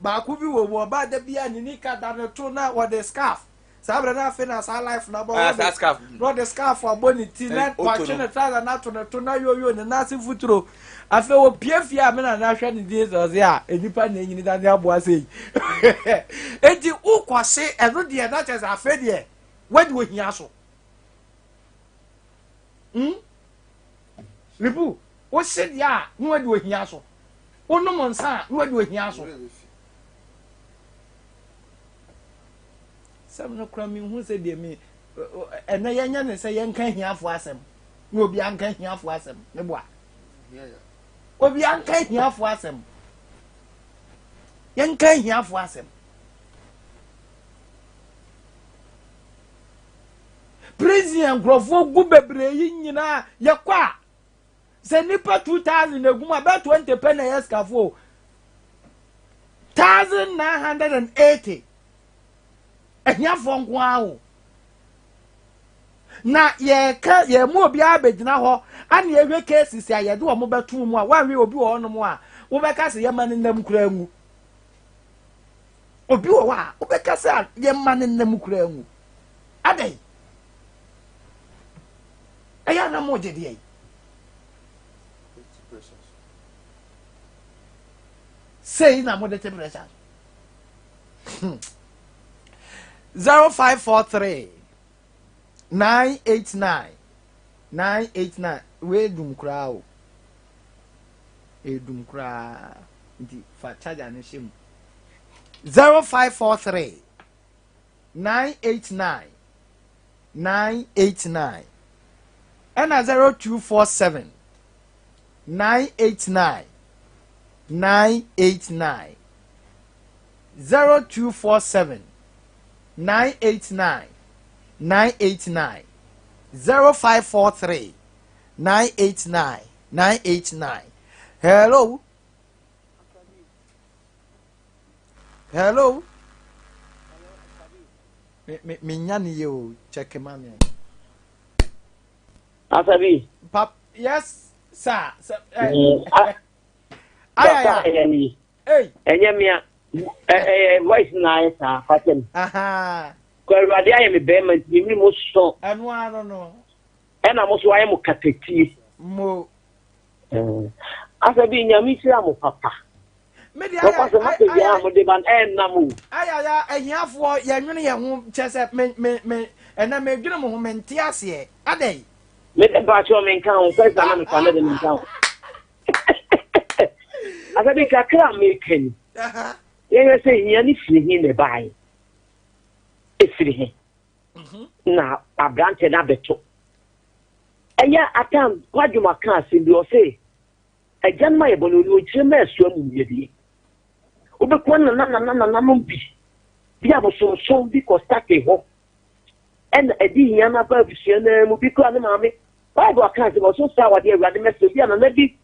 Baako bi wɔ mu, ɔbaa da bi a ne nika da ne to na wɔde scarf. Saa berɛ no afei na saa life no abɔ. Ah, saa scarf. Na ɔde scarf abɔ ne ti na watwe ne trouser na ato ne to na yoyo ne nan ase mfuturo. Afei wɔpie fie a me na na ahwɛ ne din sɛ ɔse a nnipa na ɛnyini da ne aboa sei. Enti wokɔse ɛno deɛ na kyerɛ sɛ afei deɛ wadi ohia so. Hmm? Ripu, wose deɛ a na wadi ohia so. Wonom nsa a na wadi ohia so. Sɛm no kora menhu sɛ deɛ me ɛnɛ yɛnyɛ ne sɛ yɛnka ahiafoɔ asɛm na obi anka ahiafoɔ asɛm ne boa obi anka ahiafoɔ asɛm yɛnka ahiafoɔ asɛm. Prison a nkurɔfoɔ gu bebree yi nyinaa yɛkɔ a sɛ nipa 2000 egu mu a bɛyɛ 20 pɛ na ɛyɛ sikafoɔ o. 1980 ahiafoɔ nko ara o. Na yɛka yɛn mu obiara bɛgyina hɔ ana yɛhwɛ cases a yɛde wɔn bɛto mu a wɔanhwɛ obi wɔ hɔnom a wobɛka sɛ yɛma no nam koraa ngu. Obi wɔ hɔ a wobɛka sɛ yɛma no nam koraa ngu. Adɛn? Ɛyɛ ana mo gye deɛ yi? Sei na mode te pressure. 0543 989 989 wei dum koraa o edum koraa nti fa charger no hyɛ mu 0543 989 989 ɛna 0247 989 989 0247 989 989 0543 989 989 Hello Hello Me me me nya ne yie o check ma me. Asabi. Pap yes sir. Sir eh. Mm, ah, Ayaya. Papa ɛyɛ ni. Hey. Ɛnyɛ mea. Ɛyɛ voice na ayɛ saa fakyɛ me. Aha. Kɔ Awurade ayɛ me bɛrima nti me mmiri mo sɔ. Ɛno ano no. Ɛna mo so ayɛ mo katatie. Mo. Asabi nyame hyira mo papa. Me deɛ Nɔkwa sɛ message a mo de ba no ɛnnam o. Ayaya ahiafoɔ yɛnwene yɛn ho kyɛ sɛ me me me ɛnɛ medwene mo ho mente aseɛ adɛn. Me de mpakyɛw menka ho first na mefa me de menka ho. Asabi kakra a meka ni. Yɛhwɛ sɛ hia ne firi he na ɛbaeɛ. Ɛfiri he mhm. na aberante no abɛto. Ɛyɛ atam kwadwom ka asɛm bi ɔse Agyanom ayɛ bɔne, oni ɔnkyerɛ mma ɛso amumuyɛdeɛ. Wobɛkɔ nana nana nananom bi bi abosonsom bi kɔ starte hɔ ɛna ɛde hia no aba abusua no mu bi kura ne maame. Bible aka asɛm ɔso saa awadeɛ awurade mɛsɛ obi a nana bi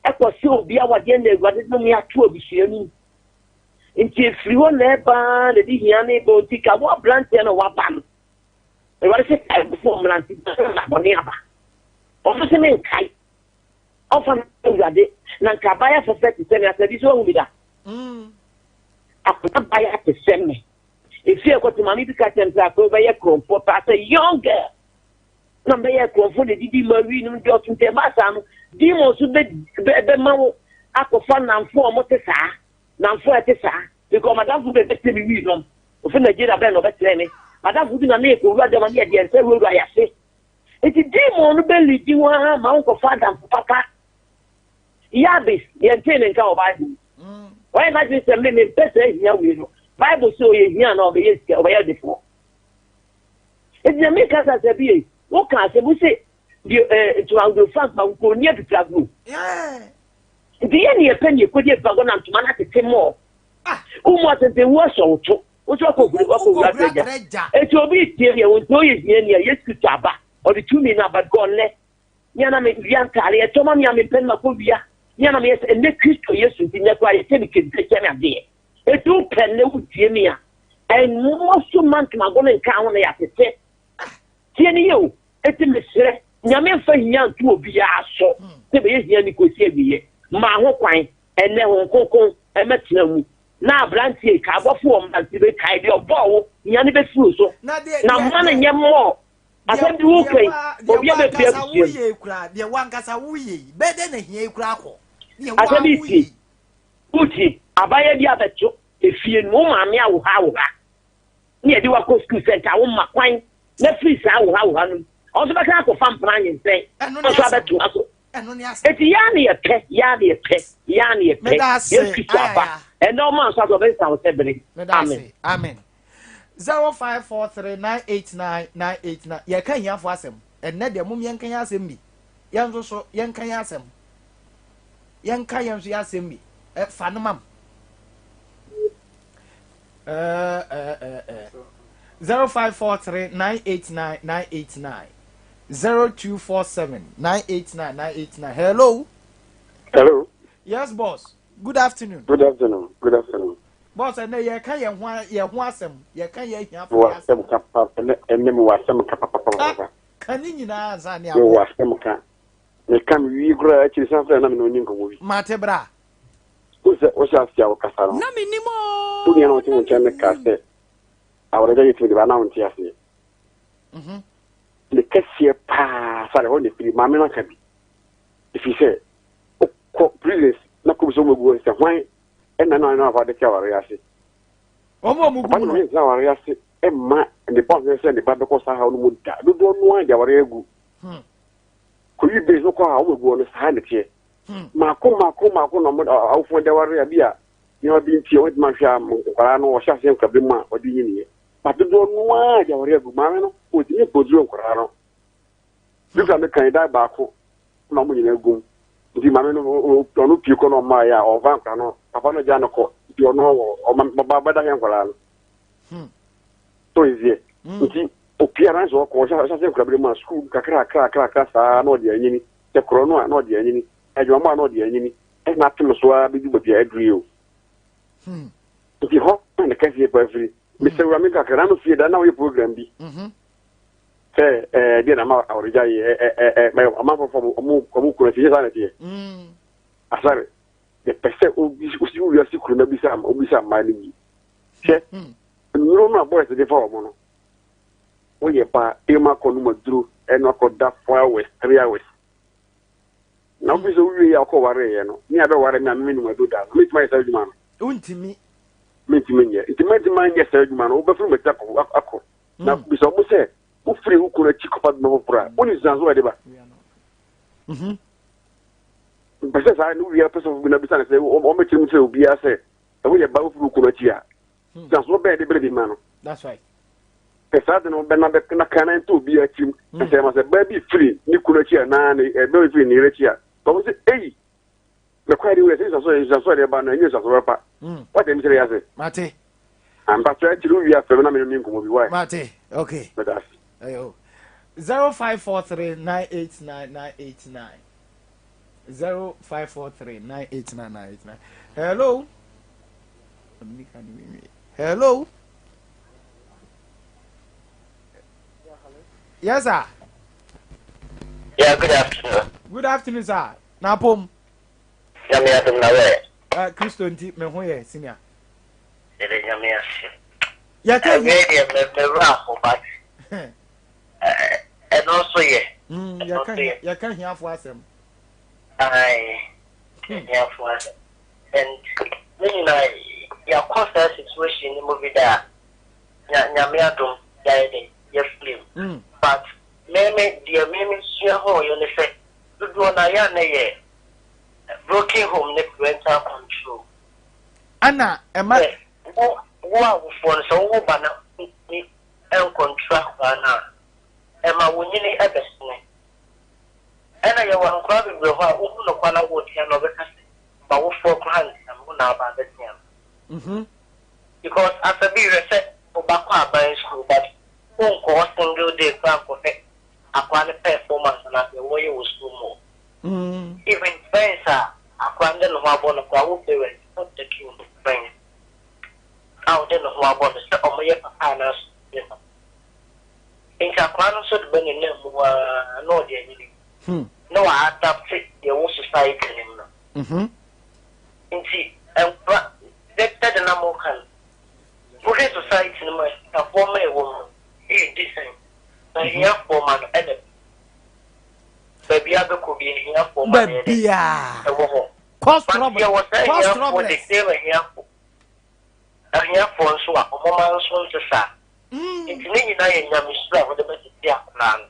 ɛkɔ sɛ obi awadeɛ na awurade no me ato abusua no mu. Nti efiri hɔ na ɛba na ɛde hia no ba nti ka wo aberanteɛ na waba no. Awurade sɛ kae bɔfo mmerante na bɔne aba. Ɔno sɛ menkae. Ɔmfa no Awurade, na nka abaayewa fɛfɛ te sɛ me, asɛ bi so ahu bi da. Mm. Akwadaa abaayewa te sɛ me. Efi ɛkɔte maame bi ka kyerɛ me sɛ akɔyɛ bɛyɛ korɔmfoɔ paa sɛ young girl. Na mbɛyɛ korɔmfoɔ na edidi ma wi nom de ɔto ntɛ ɛma saa no demon so bɛ bɛ bɛma wo akɔfa namfo a wɔte saa namfo a ɛte saa because madamfo bɛ bɛtɛ mi wi nom ofi Nigeria bɛn na ɔbɛkyerɛ me madamfo bi na ne yɛ kɔ wura dɛm ne yɛ deɛ nsɛ wurawura yɛ ase. Nti demon no bɛlidi wo ara ma wonkɔfa adamfo papa. Yabes, yɛntee ne nka wɔ Bible mu. Mm. Ɔyɛ n'adwene sɛ me mempɛ saa hia wei no. Bible sɛ ɔyɛ hia na ɔbɛyɛ sika, ɔbɛyɛ ɔdefoɔ. Nti na meka sɛ sɛ bi woka asɛm wo se deɛ eh, ntomagodo fa ntomagodo ni apipiraguro. Nti yɛ ne yɛpɛ ne yɛkɔdi apipiraguro na ntoma no atete mmɔɔ. Ah. Wo mu asɛntɛnwu asɔ wo to. Wosɛ wakɔ wura trɛgya. Eti obi tie deɛ wɔn nti ɔyɛ hia ni a Yesu Kristo aba. Ɔde tumi no aba because nnɛ mea na me wia ntaare ɛtɔ ma mea mempɛ no makɔ wia. Mea na meyɛ sɛ ɛnnɛ Kristo Yesu nti nnɛ koraa yɛkyɛ me kente kyɛ me adeɛ. Eti wopɛ nnɛ wotie me a ɛmmɔ so ma ntomago no nka ho na yɛatete. Tie ne yie o. Eti mesrɛ Nyame mfa hia nto obiara so sɛ bɛyɛ hia ni kɔsi awieɛ. Maa ho kwan ɛnnɛ Honhom Kronkron mmɛtena mu. Na aberanteɛ yi, ka abɔfo wɔ mmerante bɛ kae deɛ ɔbɔɔ wo, nea no bɛfiri wo so, Na deɛ na deɛ mma no deɛ nyɛ mmɔɔ. deɛ Asɛm bi wo deɛ ka yi, wa deɛ obi abɛfiri wankasa abusua mu. woyɛ yi koraa deɛ wankasa woyɛ yi bɛyɛ dɛn na hia yi koraa kɔ deɛ Asɛm waa bi woyɛ tie, yi. wotie, abayewa bi abɛto efie no mu, wo maame awoha awoha, ne yɛde wo akɔ sukuu sɛ nka womma kwan na firi saa woha woha no mu. Ɔno nso bɛka akɔfa mpena anyinsɛn, Ɛno ne ɔno nso asɛm. abɛtoa so. Ɛno ne asɛm. Eti yaa ne yɛpɛ, yaa ne yɛpɛ, yaa ne yɛpɛ. Meda ase. Yesu Kristo aba. Ayaya. Ɛnɛ ɔma nso asɛ ɔbɛsesa wo sɛ bere. Meda Amen. ase. Amen. 0543989989 yɛka ahiafo asɛm. Ɛnnɛ deɛ mom yɛnka yɛn asɛm bi. Yɛn nso so yɛnka yɛn asɛm. Yɛnka yɛn nso yɛn asɛm bi. Ɛ fa no mam. Ɛɛ ɛɛ ɛɛ. 0543 989 989 0247 989 989. Hello. Hello. Yes, boss. Good afternoon. Good afternoon. Good afternoon. Boss, ɛnɛ yɛka yɛn ho yɛn ho asɛm yɛka yɛn ahiafo Wɔ asɛm ka pa ɛnɛ ɛnɛ mi wɔ asɛm ka papapapa. Ka ne nyinaa ansa ne abɔ. Wɔ asɛm ka. Meka me wie koraa akyiri san frɛ na me ne ɔni nkɔmmɔ bi. Mate bra. Wo sɛ wohyɛ ase a wokasa no. Na mennim oo, Wo nua na ɔte na wo nkyɛn no kaa mennim. sɛ awaregya yɛ tumi de ba na wonte aseɛ. Mhm. Ne kɛseɛ paa sare hɔ na ɛfiri maame no aka bi. Ɛfiri sɛ wokɔ prisons na kɔbi sɛ wɔmagu hɔ sɛ hwan ɛna na na afa de te awareɛ ase. Wɔn a wɔgu Papa mu no no. ne ntena awareɛ ase mma ne ba nhwɛ sɛ ne ba bɛkɔ saa haw no mu da. Dodoɔ no ara de awareɛ agu. Hmm. Kɔyi base no kɔ a wɔn agu hɔ no saa na ɛteɛ. Hmm. Mako mako mako na wɔn awofoɔ de aware a bi a nneɛma bi nti a wɔntumi ahwɛ a nkwadaa no wɔhyɛ aseɛ nkwadaa mu a wɔde nyiniiɛ. Ba dodoɔ no ara de aware agu. Maame no ɔntumi nkɔduro nkwadaa no. Bi kura me kan da baako na wɔn nyinaa gum. Nti maame no ɔno pie kɔ na ɔmaa yɛ a ɔmfa nkwadaa no papa no gya no kɔ nti ɔno wɔ ɔma baba bɛda hwɛ nkwadaa no. Hmm. So ezie. Hmm. Nti opie ara nso ɔkɔ ɔhyɛ ɔhyɛ ase nkwadaa bere mu a sukuu kakra kakra kakra saa na ɔde anyini. Sɛ korɔ no a na ɔde anyini. Adwumamɔ a na ɔde anyini. Ɛna atem so ara bɛdu baabi a aduru yi o. Hmm. Nti hɔ na ne kɛseɛ paa firi. Mesɛ wura me kakra na no fie da na woyɛ program bi. Mhm. Sɛ ɛɛ deɛ na ama awaregya yi ɛ ɛ ɛ ɛ amanfoɔ fam ɔmo ɔmo kunu akyi nyɛ saa na ɛteɛ. Mm. Asare yɛpɛ sɛ obi osi wo wiase kuro na obisa obisa mmaa no bi. Hwɛ Hmm. nnuro no a boys de fa wɔn no woyɛ ba ema akɔ no ma duro ɛna akɔ da 4 hours 3 hours na obi sɛ wowie yɛ akɔ ware yɛ no ne abɛ ware me a me num adu da no metumi ayɛ saa adwuma no. Wontumi. Mentumi nyɛ nti mɛntumi anyɛ saa adwuma no wobɛfiri m'akyi akɔ akɔ na Mm. bisa ɔmo sɛ wofiri wo kunu akyi kɔfa bima foforɔ a wone nsusuanso a ɛde ba. Mpɛ sɛ saa ne wia pɛ sɛ bi na bisa ne sɛ ɔmɛkyerɛ mu kyerɛ obiara sɛ sɛ woyɛ ba wofiri wo kunu akyi a nsusuanso bɛɛ de berɛ bi ma no. That's right. Sɛ saa de no bɛna bɛ na kan na nto obiara tirim na sɛ ɛma sɛ baa bi firi ne kunu akyi a naa ne ɛbɛ bi firi ne yere akyi a ɔmo sɛ eyi mɛkɔ adi wura sɛ nsusuanso nsusuanso a ɛde ba no ɛnyɛ nsusuanso bɛpa. Wate mi kyerɛ yɛ ase. Mate. Ampatwa akyiri wo wia fam na me ne nkɔmmɔ bi why. Mate. Okay. Meda ase. Ayo. 0543989989. 0543989989. Hello. Hello. Yes, sir. Yeah, good afternoon. Good afternoon, sir. Napom. Nyame adom na wɛ. Kristo nti me ho yɛ senior. Yɛde Nyame ase. Yɛka Ɛwei deɛ me me werɛ aho but ɛno nso yɛ. Ɛno yɛka nso yɛ. yɛka hiafo asɛm. Aye, ahiafo asɛm. And ne nyinaa yɛakɔ saa situation no mu bi da a, nya Nyame adom yɛayɛ dɛ yɛafiri mu. But me me deɛ me me sua ho yɛ ne sɛ dodoɔ no ayɛ a na yɛ broken home ne parental control. Ɛna ɛma. Sɛ wo wo awofoɔ no sɛ wowo ba na wontumi ncontrol akwadaa no a, ɛma wo nyini bɛsene. Ɛna yɛwɔ nkwadaa bebree hɔ a wohu no kwa na woretea no ɔbɛka sɛ m'awofoɔ koraa ntea me, wo na aba abɛtea me. Because asɛ bi hwɛ sɛ wo ba kɔ aban school but wonkɔ hɔ single day koraa nkɔhwɛ akwadaa no performance anaa deɛ wɔreyɛ wɔ school mu hɔ. Even friends a akwadaa no de ne ho abɔ no koraa wo parent wo check wo friends a wode ne ho abɔ no sɛ ɔmo yɛ papa anaasɛ ɔmo yɛ papa. Nti akwadaa no nso de bɛ ne nam mu ara na ɔde anyini na wa adapt deɛ ɛwɔ society no mu no. Nti nkora sɛde na mo ka no wohwɛ society no mu a sikafoɔ ma ɛwɔ mu no ɛyɛ decent na ahiafoɔ ma no ɛna baabi abɛkɔ bi ahiafoɔ ma no yɛ dɛ Baabiaa. ɛwɔ hɔ. Cause But trouble. yɛwɔ saa Cause ahiafoɔ the troublers. same ahiafoɔ ahiafoɔ nso a ɔmo ma nso nte saa. Nti ne nyinaa yɛ nyamesuro a wɔde bɛtete akwadaa no.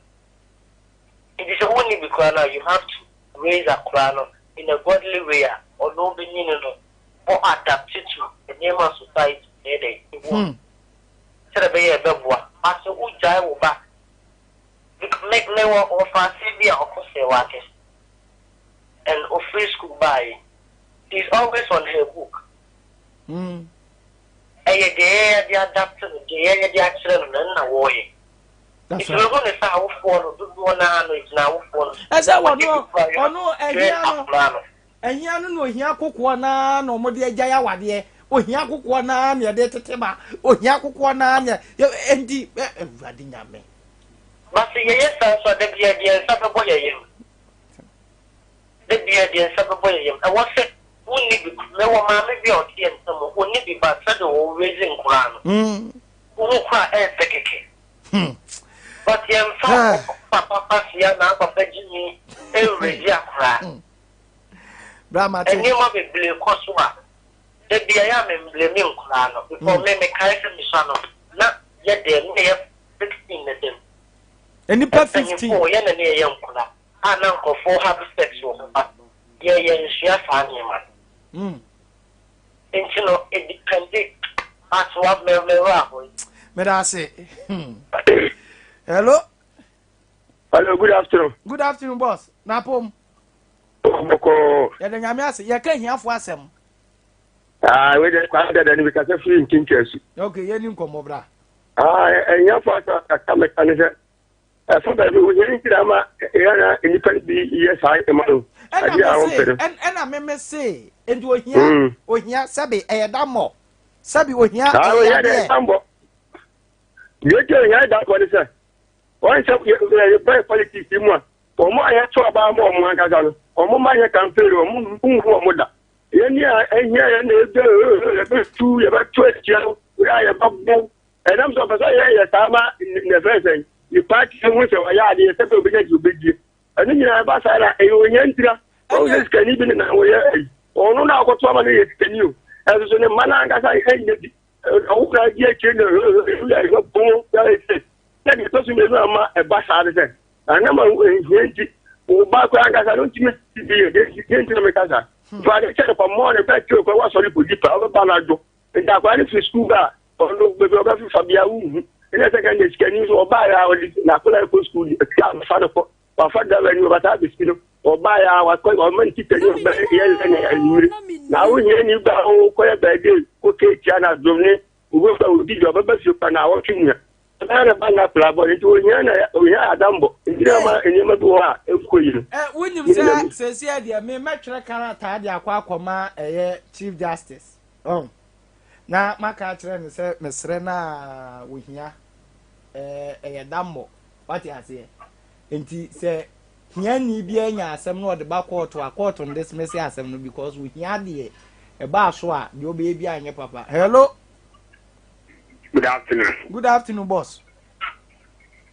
Nti sɛ wonni bi koraa no a you have to raise akwadaa no in a godly way a ɔno bɛnyini no ɔ adapt to nneɛma a society na ɛyɛ dɛ ɛwɔ mu. Sɛdeɛ ɛbɛyɛ ɛbɛboa. But sɛ wogyae wo ba me me wɔ wɔfaase bi a ɔkɔ sɛ wɔ akɛse and ofiri school baeɛ she is always on her book. Ɛyɛ deɛ yɛyɛ de adapt no, deɛ yɛyɛ de akyerɛ no no, ɛno na wɔyɛ. That's Nti right. mehu ne sɛ awofoɔ no dodoɔ no ara no ɛgyina awofoɔ no so. Ɛsɛ Wɔde wɔno bi kura yɛ ɔno train ɛhia no akwadaa no. ɛhia no na ohia kokoɔ naa na wɔde agyae awadeɛ ohia kokoɔ naa na yɛde tete ma ohia kokoɔ naa na yɛ ɛnti ɛ awurade nyame. But sɛ yɛyɛ saa nso a da biara deɛ yɛn nsa bɛbɔ yɛn yam. Da biara deɛ yɛn nsa bɛbɔ yɛn yam. Ɛwɔ sɛ wonni bi mewɔ maame bi a ɔte yɛn ntam ɔnni bi but sɛdeɛ ɔ raise nkoraa no wohu koraa a ɛyɛ fɛ kɛkɛ. But yɛmfa wo papa kwasia na papa gyimi nraise akoraa. Bra mate. Nneɛma bebree kɔ so a da bi ɛyɛ a me mblame nkoraa no because me mekae sɛ mesua no na yɛ deɛ na yɛ 16 na dam. Nnipa 15. Mpanyinfoɔ yɛ na ne yɛyɛ nkoraa a na nkorɔfoɔ have sex wɔ hɔ but yɛ yɛnsua saa nneɛma no. Nti no edepende but wa me me werɛ ahow yi. Meda ase. Hello. Hello, good afternoon. Good afternoon, boss. Napom. Bɔkɔ. Yɛda nyame ase. Yɛka ahiafo asɛm. Ah, wei de kwa dada ni bikasa firi nkinkyɛ su. Okay, yɛni nkɔmmɔ bra. Ah, ahiafo asɛm kakra mɛka ne sɛ ɛfa baabi ohia nti na ama ɛyɛ na nnipa no bi yɛ saa ɛma no. Ɛna Adeɛ a me wɔmpɛ se, no. ɛna me me se, nti ohia, ohia sɛbe ɛyɛ da mmɔ. Sɛbe ohia Saa ɛyɛ ohia deɛ adeɛ. ɛda mmɔ. Deɛ nti a ohia da mmɔ ne sɛ, wɔn sɛ yɛbɛyɛ politics yi mu a, wɔn a yɛto aba ama wɔn ankasa no, wɔn ma yɛ campaign, wɔn nhu wɔn da. Yɛn ni a ɛhia yɛn na ebe yɛbɛtu yɛbɛto atia no, yɛ a yɛbɛbɔ. Ɛnam sɛ ɔpɛ sɛ yɛyɛ saa ma ne fɛn sɛn ne party ho sɛ ɔyɛ adeɛ sɛ bɛ obɛnya deɛ obɛdie. Ɛno nyinaa ɛba saa na ɛyɛ ohia ntira. Wɔn sɛ sikani bi ne na wɔyɛ ayi. Ɔno na akɔto ama no yɛ sikani o. Ɛnso so ne mma no ankasa ɛnyɛ bi. Ɔwo na adi akyire na ɛbɛbɔ sɛ na deɛ ɛtɔ so mmienu ama ɛba saa ne sɛ anam a nhia nti wo ba koraa ankasa no ntumi bi yɛ deɛ nti na meka saa. Fa ade kyɛ no kɔ mmɔɔ ne bɛkyerɛ kɔ wasɔre kɔdi pa ɔbɛba no adwo. Nti akwadaa no firi sukuu ba a ɔno baabi a ɔbɛfefa bia wonhu. Ɛna sɛ ka ne sikani nso ɔbaeɛ a ɔde n'akwadaa kɔ sukuu atwa afa no kɔ wafa driver ni ɔbata abɛsi no ɔbaeɛ a wakɔ ɔma ne tikya ni ɔbɛ yɛ ne anwummere na wohia ni ba wokɔyɛ baabi kɔ keetia na adom ne wobɛfa odi deɛ ɔbɛba fie kwa na awɔtwe nua ɛbɛyɛ na ba na akwadaa bɔ nti ohia na ohia adambɔ nti na ma nneɛma bi wɔ hɔ a ɛkɔ yi no. Ɛ wonim sɛ sɛsi deɛ me mɛtwerɛ krataa de akɔ akɔma ɛyɛ chief justice ɔn na maka akyerɛ no sɛ mesrɛ no a ohia ɛɛ ɛyɛ dammɔ wate aseɛ nti sɛ hiani bi anya asɛm na ɔde ba kɔɔto a kɔɔto no dismiss asɛm no because ohia deɛ ɛbaa so a deɛ ɔbɛyɛ bi anyɛ papa. Hello. Good afternoon. Good afternoon, boss.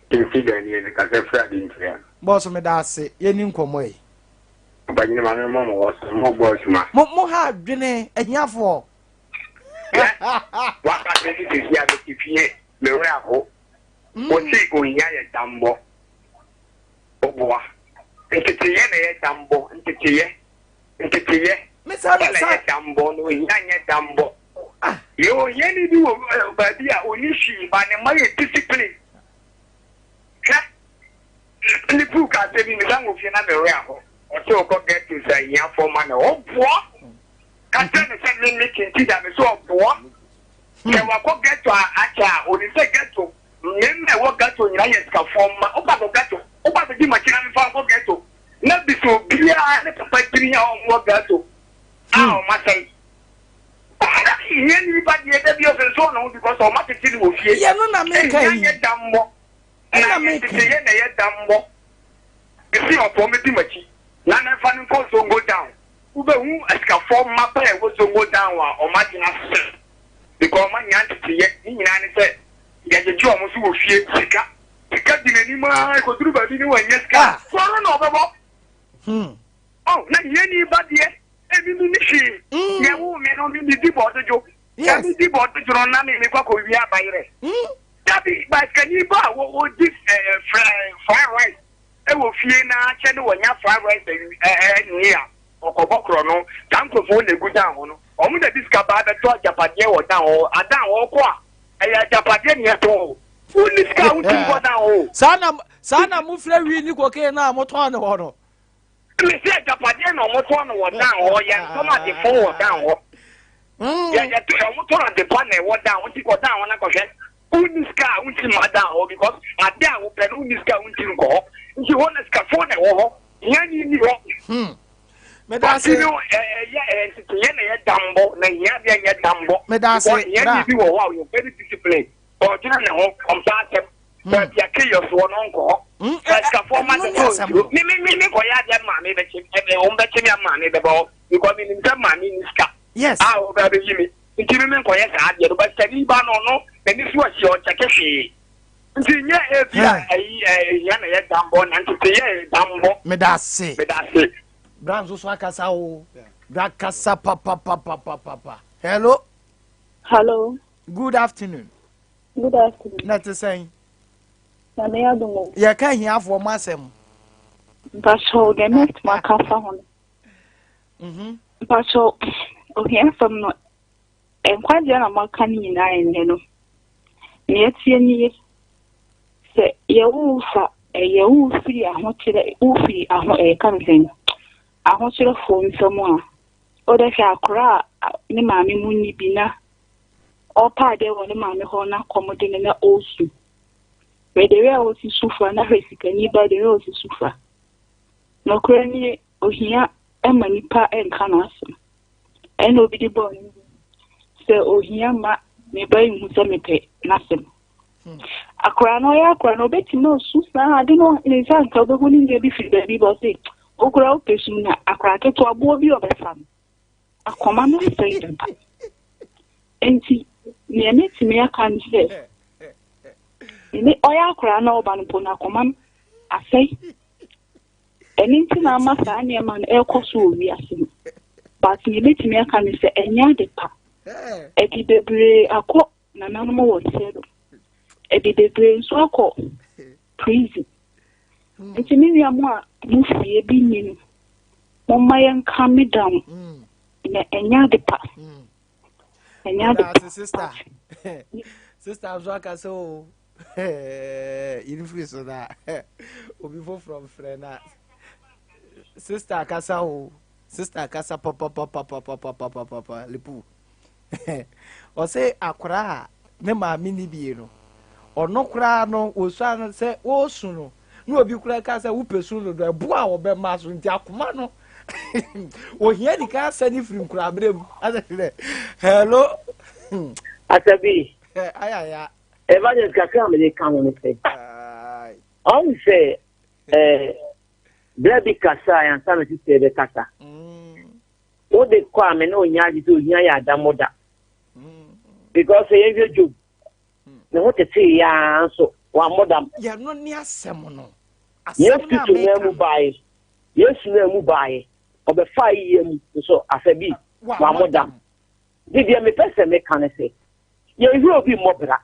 Nti Daniel kasa firi ade ntia. Boss, me da ase. Yɛni nkɔmmɔ yi. Ɔbanyini maame mo mo wɔ so mo bɔ adwuma. Mo mo ha adwene ahiafoɔ. Waka sɛ ne sisi a mete fie me werɛ aho. Wɔsi ohia yɛ dambɔ. Ɔboa. Nteteyɛ na ɛyɛ dambɔ. Nteteyɛ. Nteteyɛ. Ɛna ɛyɛ dambɔ na ohia nyɛ dambɔ. Yɛ ohiani bi wɔ baabi a ɔnni hwee ba ne mma yɛ discipline. Hwɛ ne puu ka asɛm bi mesan wɔ fie na me werɛ aho. Ɔsɛ ɔkɔ ghetto sɛ ahiafoɔ ma no ɔboa. Ka kyerɛ no sɛ me me tinti da me so ɔboa. Sɛ wakɔ ghetto a akyɛ a onim sɛ ghetto mmarima a ɛwɔ ghetto nyinaa yɛ sikafoɔ mma. Woba kɔ ghetto woba bɛdi makyi na mefa nkɔ ghetto na bisa obiara ne papa tiri a ɔwɔ ghetto a ɔmasɛe. Hia ni ba deɛ da bi ɔsensɔn ne ho because ɔma tete no wɔ fie. Yɛ no na meka yi. Ehia nyɛ dammɔ. Na yɛ tete yɛ na ɛyɛ dammɔ. Esi ɔpɔ medi m'akyi. Na na ɛfa no nkɔ Zongo down. Wobɛhu asikafoɔ mma pɛ a ɛwɔ Zongo down a ɔmo adwene asesa because ɔmo anya nteteyɛ. Ne nyinaa ne sɛ yɛgyegye ɔmo so wɔ fie. Sika sika di n'anim ara ɛkɔduru baabi ne wannya sika a, korɔ no na ɔbɛbɔ. Oh, na hiani ba deɛ. Ebi mi ni hwee. Mm. Yɛ wo me no mi mi di bɔɔdo dwo. Yes. Mi di bɔɔdo dwo no na mi mi kɔ kɔ wia abayerɛ. Mm. Dabi basikani ba a wɔ di ɛɛ fried rice ɛwɔ fie na akyɛ ne wɔnya fried rice ɛɛ ɛɛ ni a ɔkɔbɔ korɔ no saa nkurɔfoɔ na egu dan ho no wɔn na di sika ba abɛtɔ agyapadeɛ wɔ dan hɔ adan hɔ kɔ a ɛyɛ agyapadeɛ na ɛtɔn o wonni sika a wontumi kɔ dan hɔ o. Saa na saa na mofrɛ wii ne cocaine no a motɔn ne hɔ no. Mese agyapadeɛ na wɔtɔn no wɔ dan hɔ, yɛntɔn adefo wɔ dan hɔ. Yɛ yɛ to ɔmo tɔn ade pa na ɛwɔ dan ho nti kɔ dan ho na kɔhwɛ. Wonni sika a wonti mma dan hɔ because ade a wopɛ no wonni sika a wonti nkɔ hɔ. Nti hɔ na sikafoɔ na ɛwɔ hɔ. Hiani nni hɔ. Hmm. Medase. Nti no ɛyɛ ɛyɛ nteteyɛ na ɛyɛ dambɔ na hia deɛ nyɛ dambɔ. Medase. Because hiani bi wɔ hɔ a ɔyɛ very disciplined. Ɔdwene ne ho ɔmpɛ asɛm. Hmm. Baabi a chaos wɔ no ɔnkɔ hɔ. Hmm. Na sikafoɔ ma Ɛno sɛ ne asɛm no. me me me me kɔyɛ adeɛ maame bɛkye ɛmɛ wɔn bɛkye me ama maame bɛbɛ hɔ because me nim sɛ maame ni sika. Yes. A ɔbɛ abɛyi me nti me me nkɔyɛ saa adeɛ no but sikani ba no ɔno n'ani so ahyia ɔnkyɛke hwee nti nyɛ ebi a ɛyi ɛhia na ɛyɛ dambɔ na ntete yɛ dambɔ. Medase. Medase. Bra nso so akasa o. Bra kasa papapapapapa. Hello. Hello. Good afternoon. Good afternoon. Na te sɛn? Nyame adom o. Yɛka ahiafoɔ mo asɛm. Mpakyɛw deɛ mɛtumi aka afa ho no. Mhm. Mpakyɛw ohia fam no nkwagyeɛ na moaka no nyinaa ɛnnɛ no. Nea ɛteɛ nie sɛ yɛwo fa ɛyɛ wo firi ahokyerɛ wo firi aho ɛyɛ ka no sɛn ahokyerɛfoɔ nsam a wode hwɛ akora a ne maame mu nni bi na ɔpɛ adeɛ wɔ ne maame hɔ na kɔm de no na ɔresu. Hwɛ the way a ɔsi su fa na hwɛ sikani ba the way a ɔsi su fa. Nokorɛ nie, ohia ma nipa nka n'asɛm. Ɛna obi de bɔɔ ne mu sɛ ohia ma me ba nhu sɛ mepɛ n'asɛm. Hmm. Akora no ɔyɛ akora no ɔbɛtumi ɔsu saa ade no ne nsa nka wobɛhu ne nua bi firi baabi bɔ se okura wopɛ sum na akora ketewa boɔ bi ɔbɛfa no. Akoma no asɛe dada. Enti, nea mɛtumi aka ne sɛ, ne ɔyɛ akwaraa na ɔba no mpo no akoma no asɛe. Ɛno nti na ama saa nneɛma no ɛrekɔ so wɔ wiase no. But nea mɛtumi aka ne sɛ ɛnyɛ ade pa. Ɛde bebree akɔ nananom wɔ nsɛ do. Ɛde bebree nso akɔ prison. Nti me nua mo a mo fie bi nni no, momma yɛnka me down na ɛnyɛ ade pa. Ɛnyɛ ade pa. Sister, sister nso aka sɛ o yiri firi so na obi foforɔ mfrɛ na sister akasa o sister akasa papapapapapapapapa lipu. Ɔse akwaraa a ne maame ni bie no, ɔno koraa no wɔsua no sɛ wɔresu no na obi koraa ka sɛ wopɛ su dodo ɛbo a wɔbɛma so nti akoma no ohia nika asɛ ne firi nkoraberɛ mu asɛ dɛ hello Asabi ayaya Evangelist kakra a mede ka ho ne sɛ ɔhu sɛ berɛ bi kasa a yɛansa no sisɛ bɛkasa mm. Wode kɔ a me ne wo nyɛ agye sɛ ohia yɛ adammɔ da. Because sɛ yɛhwɛ Job, ne ho tetee yaa nso wammɔ dam. Yɛno ne asɛm no. Yesu Kristo naa mu baeɛ. Yesu naa mu baeɛ. Ɔbɛfaa yiyɛ mu nso asɛ bi wammɔ dam. Nti deɛ mepɛ sɛ meka ne sɛ, yɛnhwɛ obi mmɔ bra.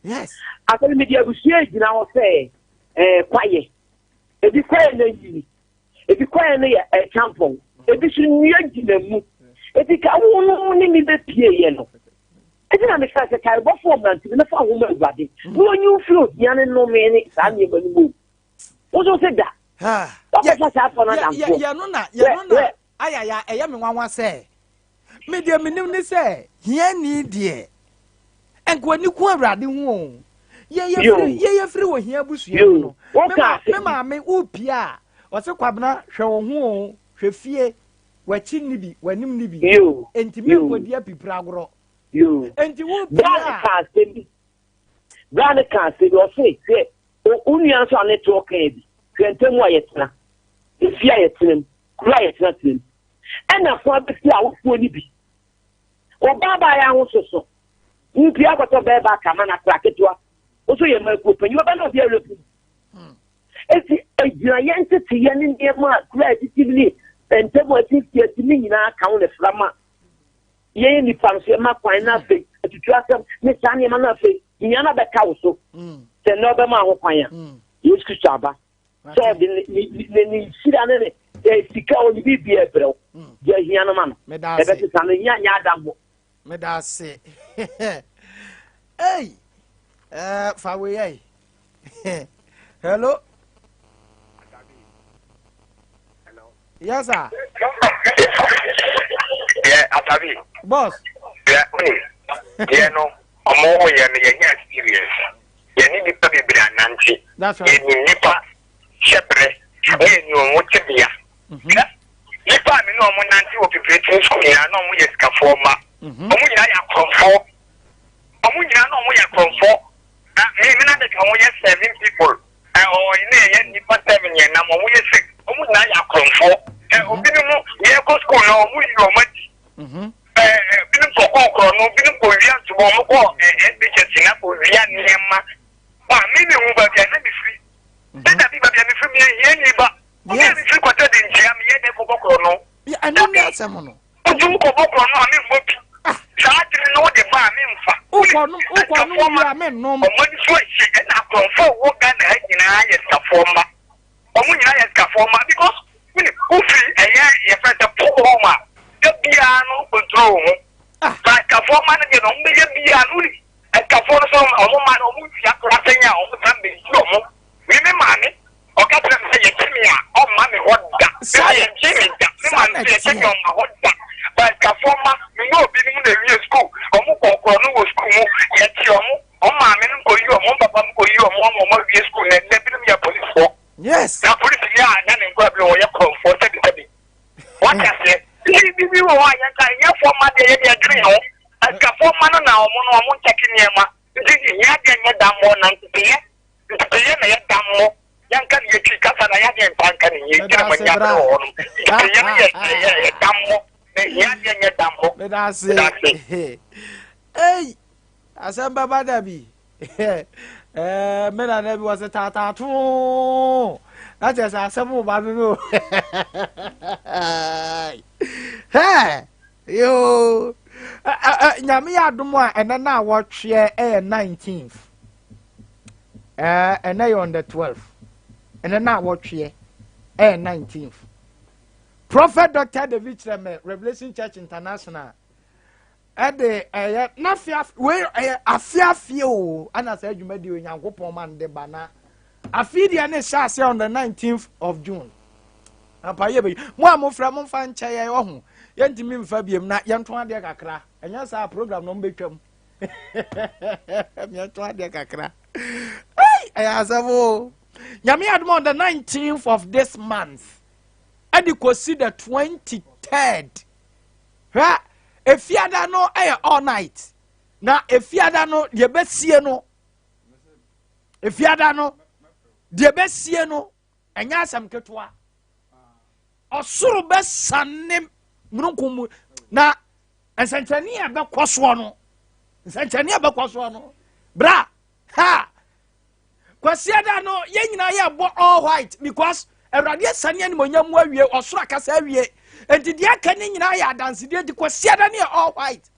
Yes. Asɛ bi mede abusua gyina hɔ sɛ ɛɛ kwayɛ. Ebi kwayɛ na nyini. Ebi kwaeɛ no yɛ ɛkyampɔn, ebi nso nnua gyina mu. Eti ka wo no ne me bɛpieeɛ no. Eti na meka sɛ kaebɔfoɔ mmerante bi na fa ho ma Awurade na ɔnyi wo firi ohia ne nnome ne saa nneɛma no mu. Wo nso se da. Wakɔfa saa afɔ no adamfoɔ. Yɛno na yɛno na ayaya ɛyɛ me nwanwa sɛ Me deɛ menim ne sɛ hiani deɛ nka w'ani ku awurade ho o. Yɛyɛ firi wɔ hia abusua mu no. Me maame wopie a ɔse kwabena hwɛ wo ho o hwɛ fie w'akyi nni bi w'anim nni bi enti menkɔdi apipiri agorɔ. Enti wopie a. Bra ne ka asɛm bi ɔse hwɛ wo nua nso a ne toɔ kaa bi hwɛ ntam a yɛtena efie a yɛtena mu kuro a yɛtena tena mu Ɛna fo abɛsi awofoɔ no bi. Ɔbaa baa yɛ ahososo. Wopie akɔtɔ bɛɛ ba kama na akora ketewa. Wo so yɛ mmakuo panyin ɔbɛ na obi awura kum. Eti egyina yɛn tete yɛ ne nneɛma a kura atiti ne ntɛm a atiti ati ne nyinaa ka ho na fira ma yɛn nipa nso yɛma kwan na afei atutu asɛm ne saa nneɛma no afei nyinaa na bɛka wo so sɛ nnɛ ɔbɛma ho kwan a Yesu Kristo aba. sɛ ɔde ne ne nhyira ne ne eh, sika ɔde biribi ɛbrɛ wo hmm. deɛ ahia no ma no ɛbɛsesa no nya nyɛ adammɔ meda ase ei eh, fa wei ai hello yes sir yeah, Atabi. Boss. Hwɛ, wonim, yɛn no, ɔmo yɛ no yɛnyɛ experience. Yɛne nnipa bebree anante. Yɛnim nnipa hyɛbrɛ, na yɛnim ɔmo tebea. Hwɛ, nnipa a me ne ɔmo nante wɔ preparatory school nyinaa na ɔmo yɛ sikafoɔ mma. Ɔmo nyinaa yɛ akorɔmfoɔ. Ɔmo nyinaa na ɔmo yɛ akorɔmfoɔ. Na me me na bɛka ɔmo yɛ seven people. Ɛ ɔ ne yɛyɛ nnipa seven yɛn nam ɔmo yɛ six. Ɔmo nyinaa yɛ akorɔmfoɔ. Ɛ obinom yɛkɔ school no ɔmo yi ɔmo adi. Ɛ ɛ binom kɔ kɔɔkorɔ no binom kɔ wia ntoma ɔmo kɔ ɛ SHS na kɔ wia nneɛma. Ba me me hu baabi a na me firi. Sɛ dabi baabi a me firi me yɛ hiani ba. Obi a me firi kɔtɛ de nkyia me yɛ dɛ kɔbɔ korɔ no. Ɛno ne asɛm no. Wotu kɔbɔ korɔ no a me mmɔ bi. Saa adwene no wode ba a me nfa. Wokɔ nom wokɔ nom wie a me nnom. Ɔmo ani so ahye ɛna akorɔmfoɔ a ɛwɔ Ghana ha nyinaa yɛ sikafoɔ mma. Ɔmo nyinaa yɛ sikafoɔ mma because wonim wofiri ɛyɛ yɛfrɛ sɛ poor home a da biara no wo control wo ho. Ba sikafoɔ mma no deɛ no ɔmo bɛyɛ biara no wonim sikafoɔ no so ɔmo mma no ɔmo wia koraa sɛn a ɔmo san bɛyi ɔmo. Me me maame ɔka kyerɛ me sɛ yɛkye me a ɔmma me hɔ da. Me ma yɛnkye me da. Me maame sɛ yɛkye me ɔmma hɔ da. Ba sikafoɔ mma me ne obi nom na ewie sukuu ɔmo kɔ korɔ no wɔ sukuu mu yɛkye ɔmo ɔmo maame nom kɔ yi ɔmo ɔmo papa nom kɔ yi ɔmo ama ɔmo awie sukuu na ɛnɛ binom yɛ polisifoɔ. Yes. Na polisi ni a na ne nkora bi wɔyɛ korɔmfoɔ sɛbi sɛbi. Wate aseɛ? Nti biribi wɔ hɔ a yɛnka ɛnyɛ mma deɛ yɛde adwene yɛn ho. Asikafoɔ mma no na ɔmo no ɔmo nkyɛke nneɛma. Nti hia deɛ nyɛ dammɔ na nteteyɛ nteteyɛ na yɛ dammɔ. Yɛnka ne yɛtwi kasa na yɛadeɛ nta nka ne yie. Nti na mo ani abere wɔ hɔ nom. Nteteyɛ no yɛ yɛ yɛ dammɔ na hia deɛ nyɛ dammɔ. Meda ase. Ei, asɛm bɛba da bi. Eh, me nana bi wɔsɛ taataatoo na kyerɛ sɛ asɛm wo ba no no hɛ yoo nyame yɛ adom a ɛnɛ no a wɔtweɛ ɛyɛ 19th ɛnɛ yɛ on the 12th ɛnɛ no a wɔtweɛ ɛyɛ 19th Prophet Dr. David Kyerɛmɛ Revelation Church International ɛde ɛyɛ n'afe afe wei ɛyɛ afe afe o ɛna saa dwumadi onyankopɔn ma no de ba na afe deɛ ne hyɛ aseɛ on the 19th of June apa yɛ bɛyi mo a mofrɛ mo mfa nkyɛ yɛ ɔho yɛntumi mfa biem na yɛnto adeɛ kakra ɛnyɛ saa program no mbɛtwam yɛnto adeɛ kakra ɛyɛ asɛm o nyame adom on the 19th of this month ɛde kɔsi the 23rd Hwɛ, efiada no yɛ all night. Na efiada no deɛ bɛsie no, efiada no deɛ bɛsie no ɛnyɛ asɛm ketewa. Ɔsoro bɛsane mununkum mu na nsɛnkyerɛnne a ɛbɛkɔ soɔ no, nsɛnkyerɛnne a ɛbɛkɔ soɔ no, bra ha Kwasiada no yɛn nyinaa yɛ bɔ all white because awurade asane animonyam mu awie ɔsoro akasa awie nti deɛ aka ne nyinaa yɛ adansedie nti kwasiada no yɛ all white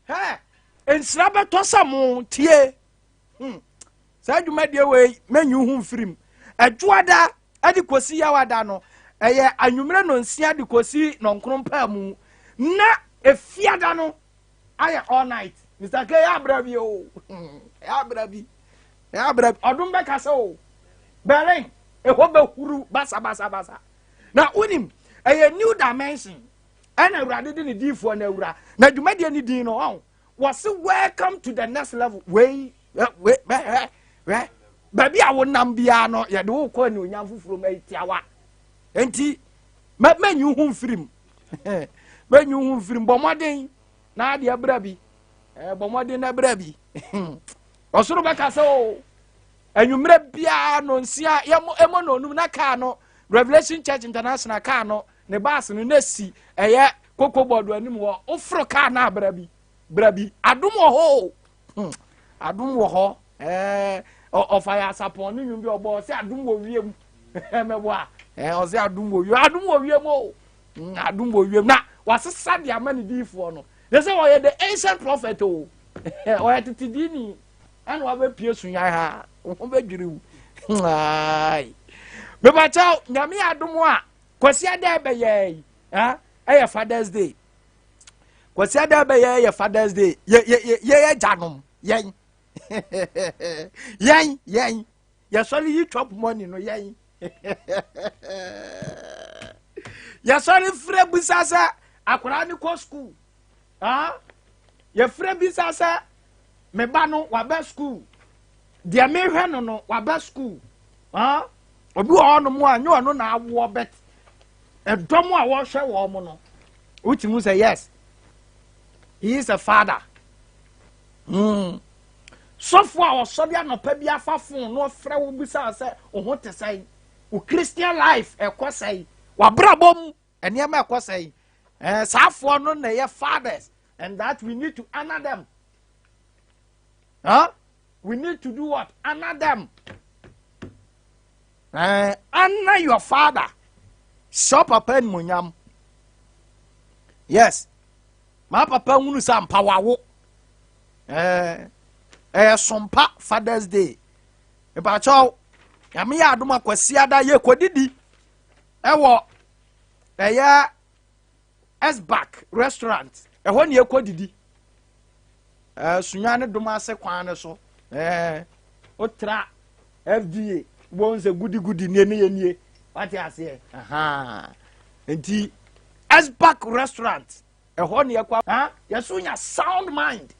hɛ nsira bɛtɔ sɛ mo tie hmm. saa dwumadie wei mɛnyi ho mfirim adwoada de kɔsi yawada no ɛyɛ anwummerɛ nonsia de kɔsi nɔnkron paa mu na efiada no ayɛ all night mr k yɛ abira bi o yɛ abira bi yɛ abira bi ɔdum bɛ kasa o berlin ɛhɔ bɛ huru basabasabasa na wonim ɛyɛ new dimension ɛna awurade de ne diifoɔ na awura na dwumadie ne din no ɔn wɔsi welcome to the next level wei wei bɛ hɛ baabi a wonam biara no yɛde wo kɔ anuonyam foforɔ mu ɛyɛ tiawa nti mɛ mɛnyi ho mfirim mɛnyi ho mfirim bɔ mmɔden na adeɛ bra bi ɛɛ bɔ mmɔden na bra bi ɔsoro bɛka sɛ o anwummerɛ biara no nsia yɛmɔ ɛmɔ na onum na kaa no Revelation Church International kaa no ne baase no na si ɛyɛ koko bɔɔdo anim hɔ oforo kaa no abra bi bra bi adom wɔ hɔ o hmm. adom wɔ hɔ ɛɛ ɔfa yɛ asapɔn ne nwom bi ɔbɔ ɔsɛ adom wɔ wiem mɛbɔ a ɛɛ ɔsɛ adom wɔ wiem adom wɔ wiem o hmm, adom wɔ wiem na wasesa de ama ne diifoɔ no yɛ sɛ ɔyɛ the ancient prophet o ɔyɛ tete diini ɛna wabɛpie sunyan ha ho bɛdwiriw mebakyɛw nyame adom a kwasi ada ɛbɛyɛ yi ɛyɛ fathers day kwasi ada bɛyɛ yɛ fathers day yɛ yɛ yɛ yɛ agyanom yɛn yɛn yɛn yɛsɔre yi chop money no yɛn yɛsɔre frɛ busa sɛ akwaraa ne kɔ school ah. Yɛfrɛ bisa sɛ me ba no waba school. Deɛ mehwɛ no no waba school. Huh? Obi wɔ hɔnom a nyɛ ɔno na awoɔ but ɛdɔm a wɔhwɛ wɔn no wotumi sɛ yes he is a father. Sɔfo a ɔsɔre anɔpa bi afa fon na ɔfrɛ wo bisa sɛ wo ho te sɛn, wo Christian life ɛkɔ sɛn, w'abrabɔ mu nneɛma ɛkɔ sɛn. Saafoɔ no na ɛyɛ fathers and that we need to honor them. Huh? We need to do what? Honor them. Honor your father. Hyɛ papa animuonyam. Yes. Ma papa hunu sɛ ampa wawo. Ɛyɛ sompa Father's Day. Mepakyɛw, Nyame yɛ adom akwasi ada yɛ kɔdidi ɛwɔ ɛyɛ Esbak restaurant. Ɛhɔ ne yɛkɔdidi. Sunya ne dom ase kwan no so. Wotra FDA wɔn sɛ gudigudi nie ne yɛ nie. Wate aseɛ. Nti Esbak restaurant ɛhɔ ne yɛkɔ. Yɛso nya sound mind.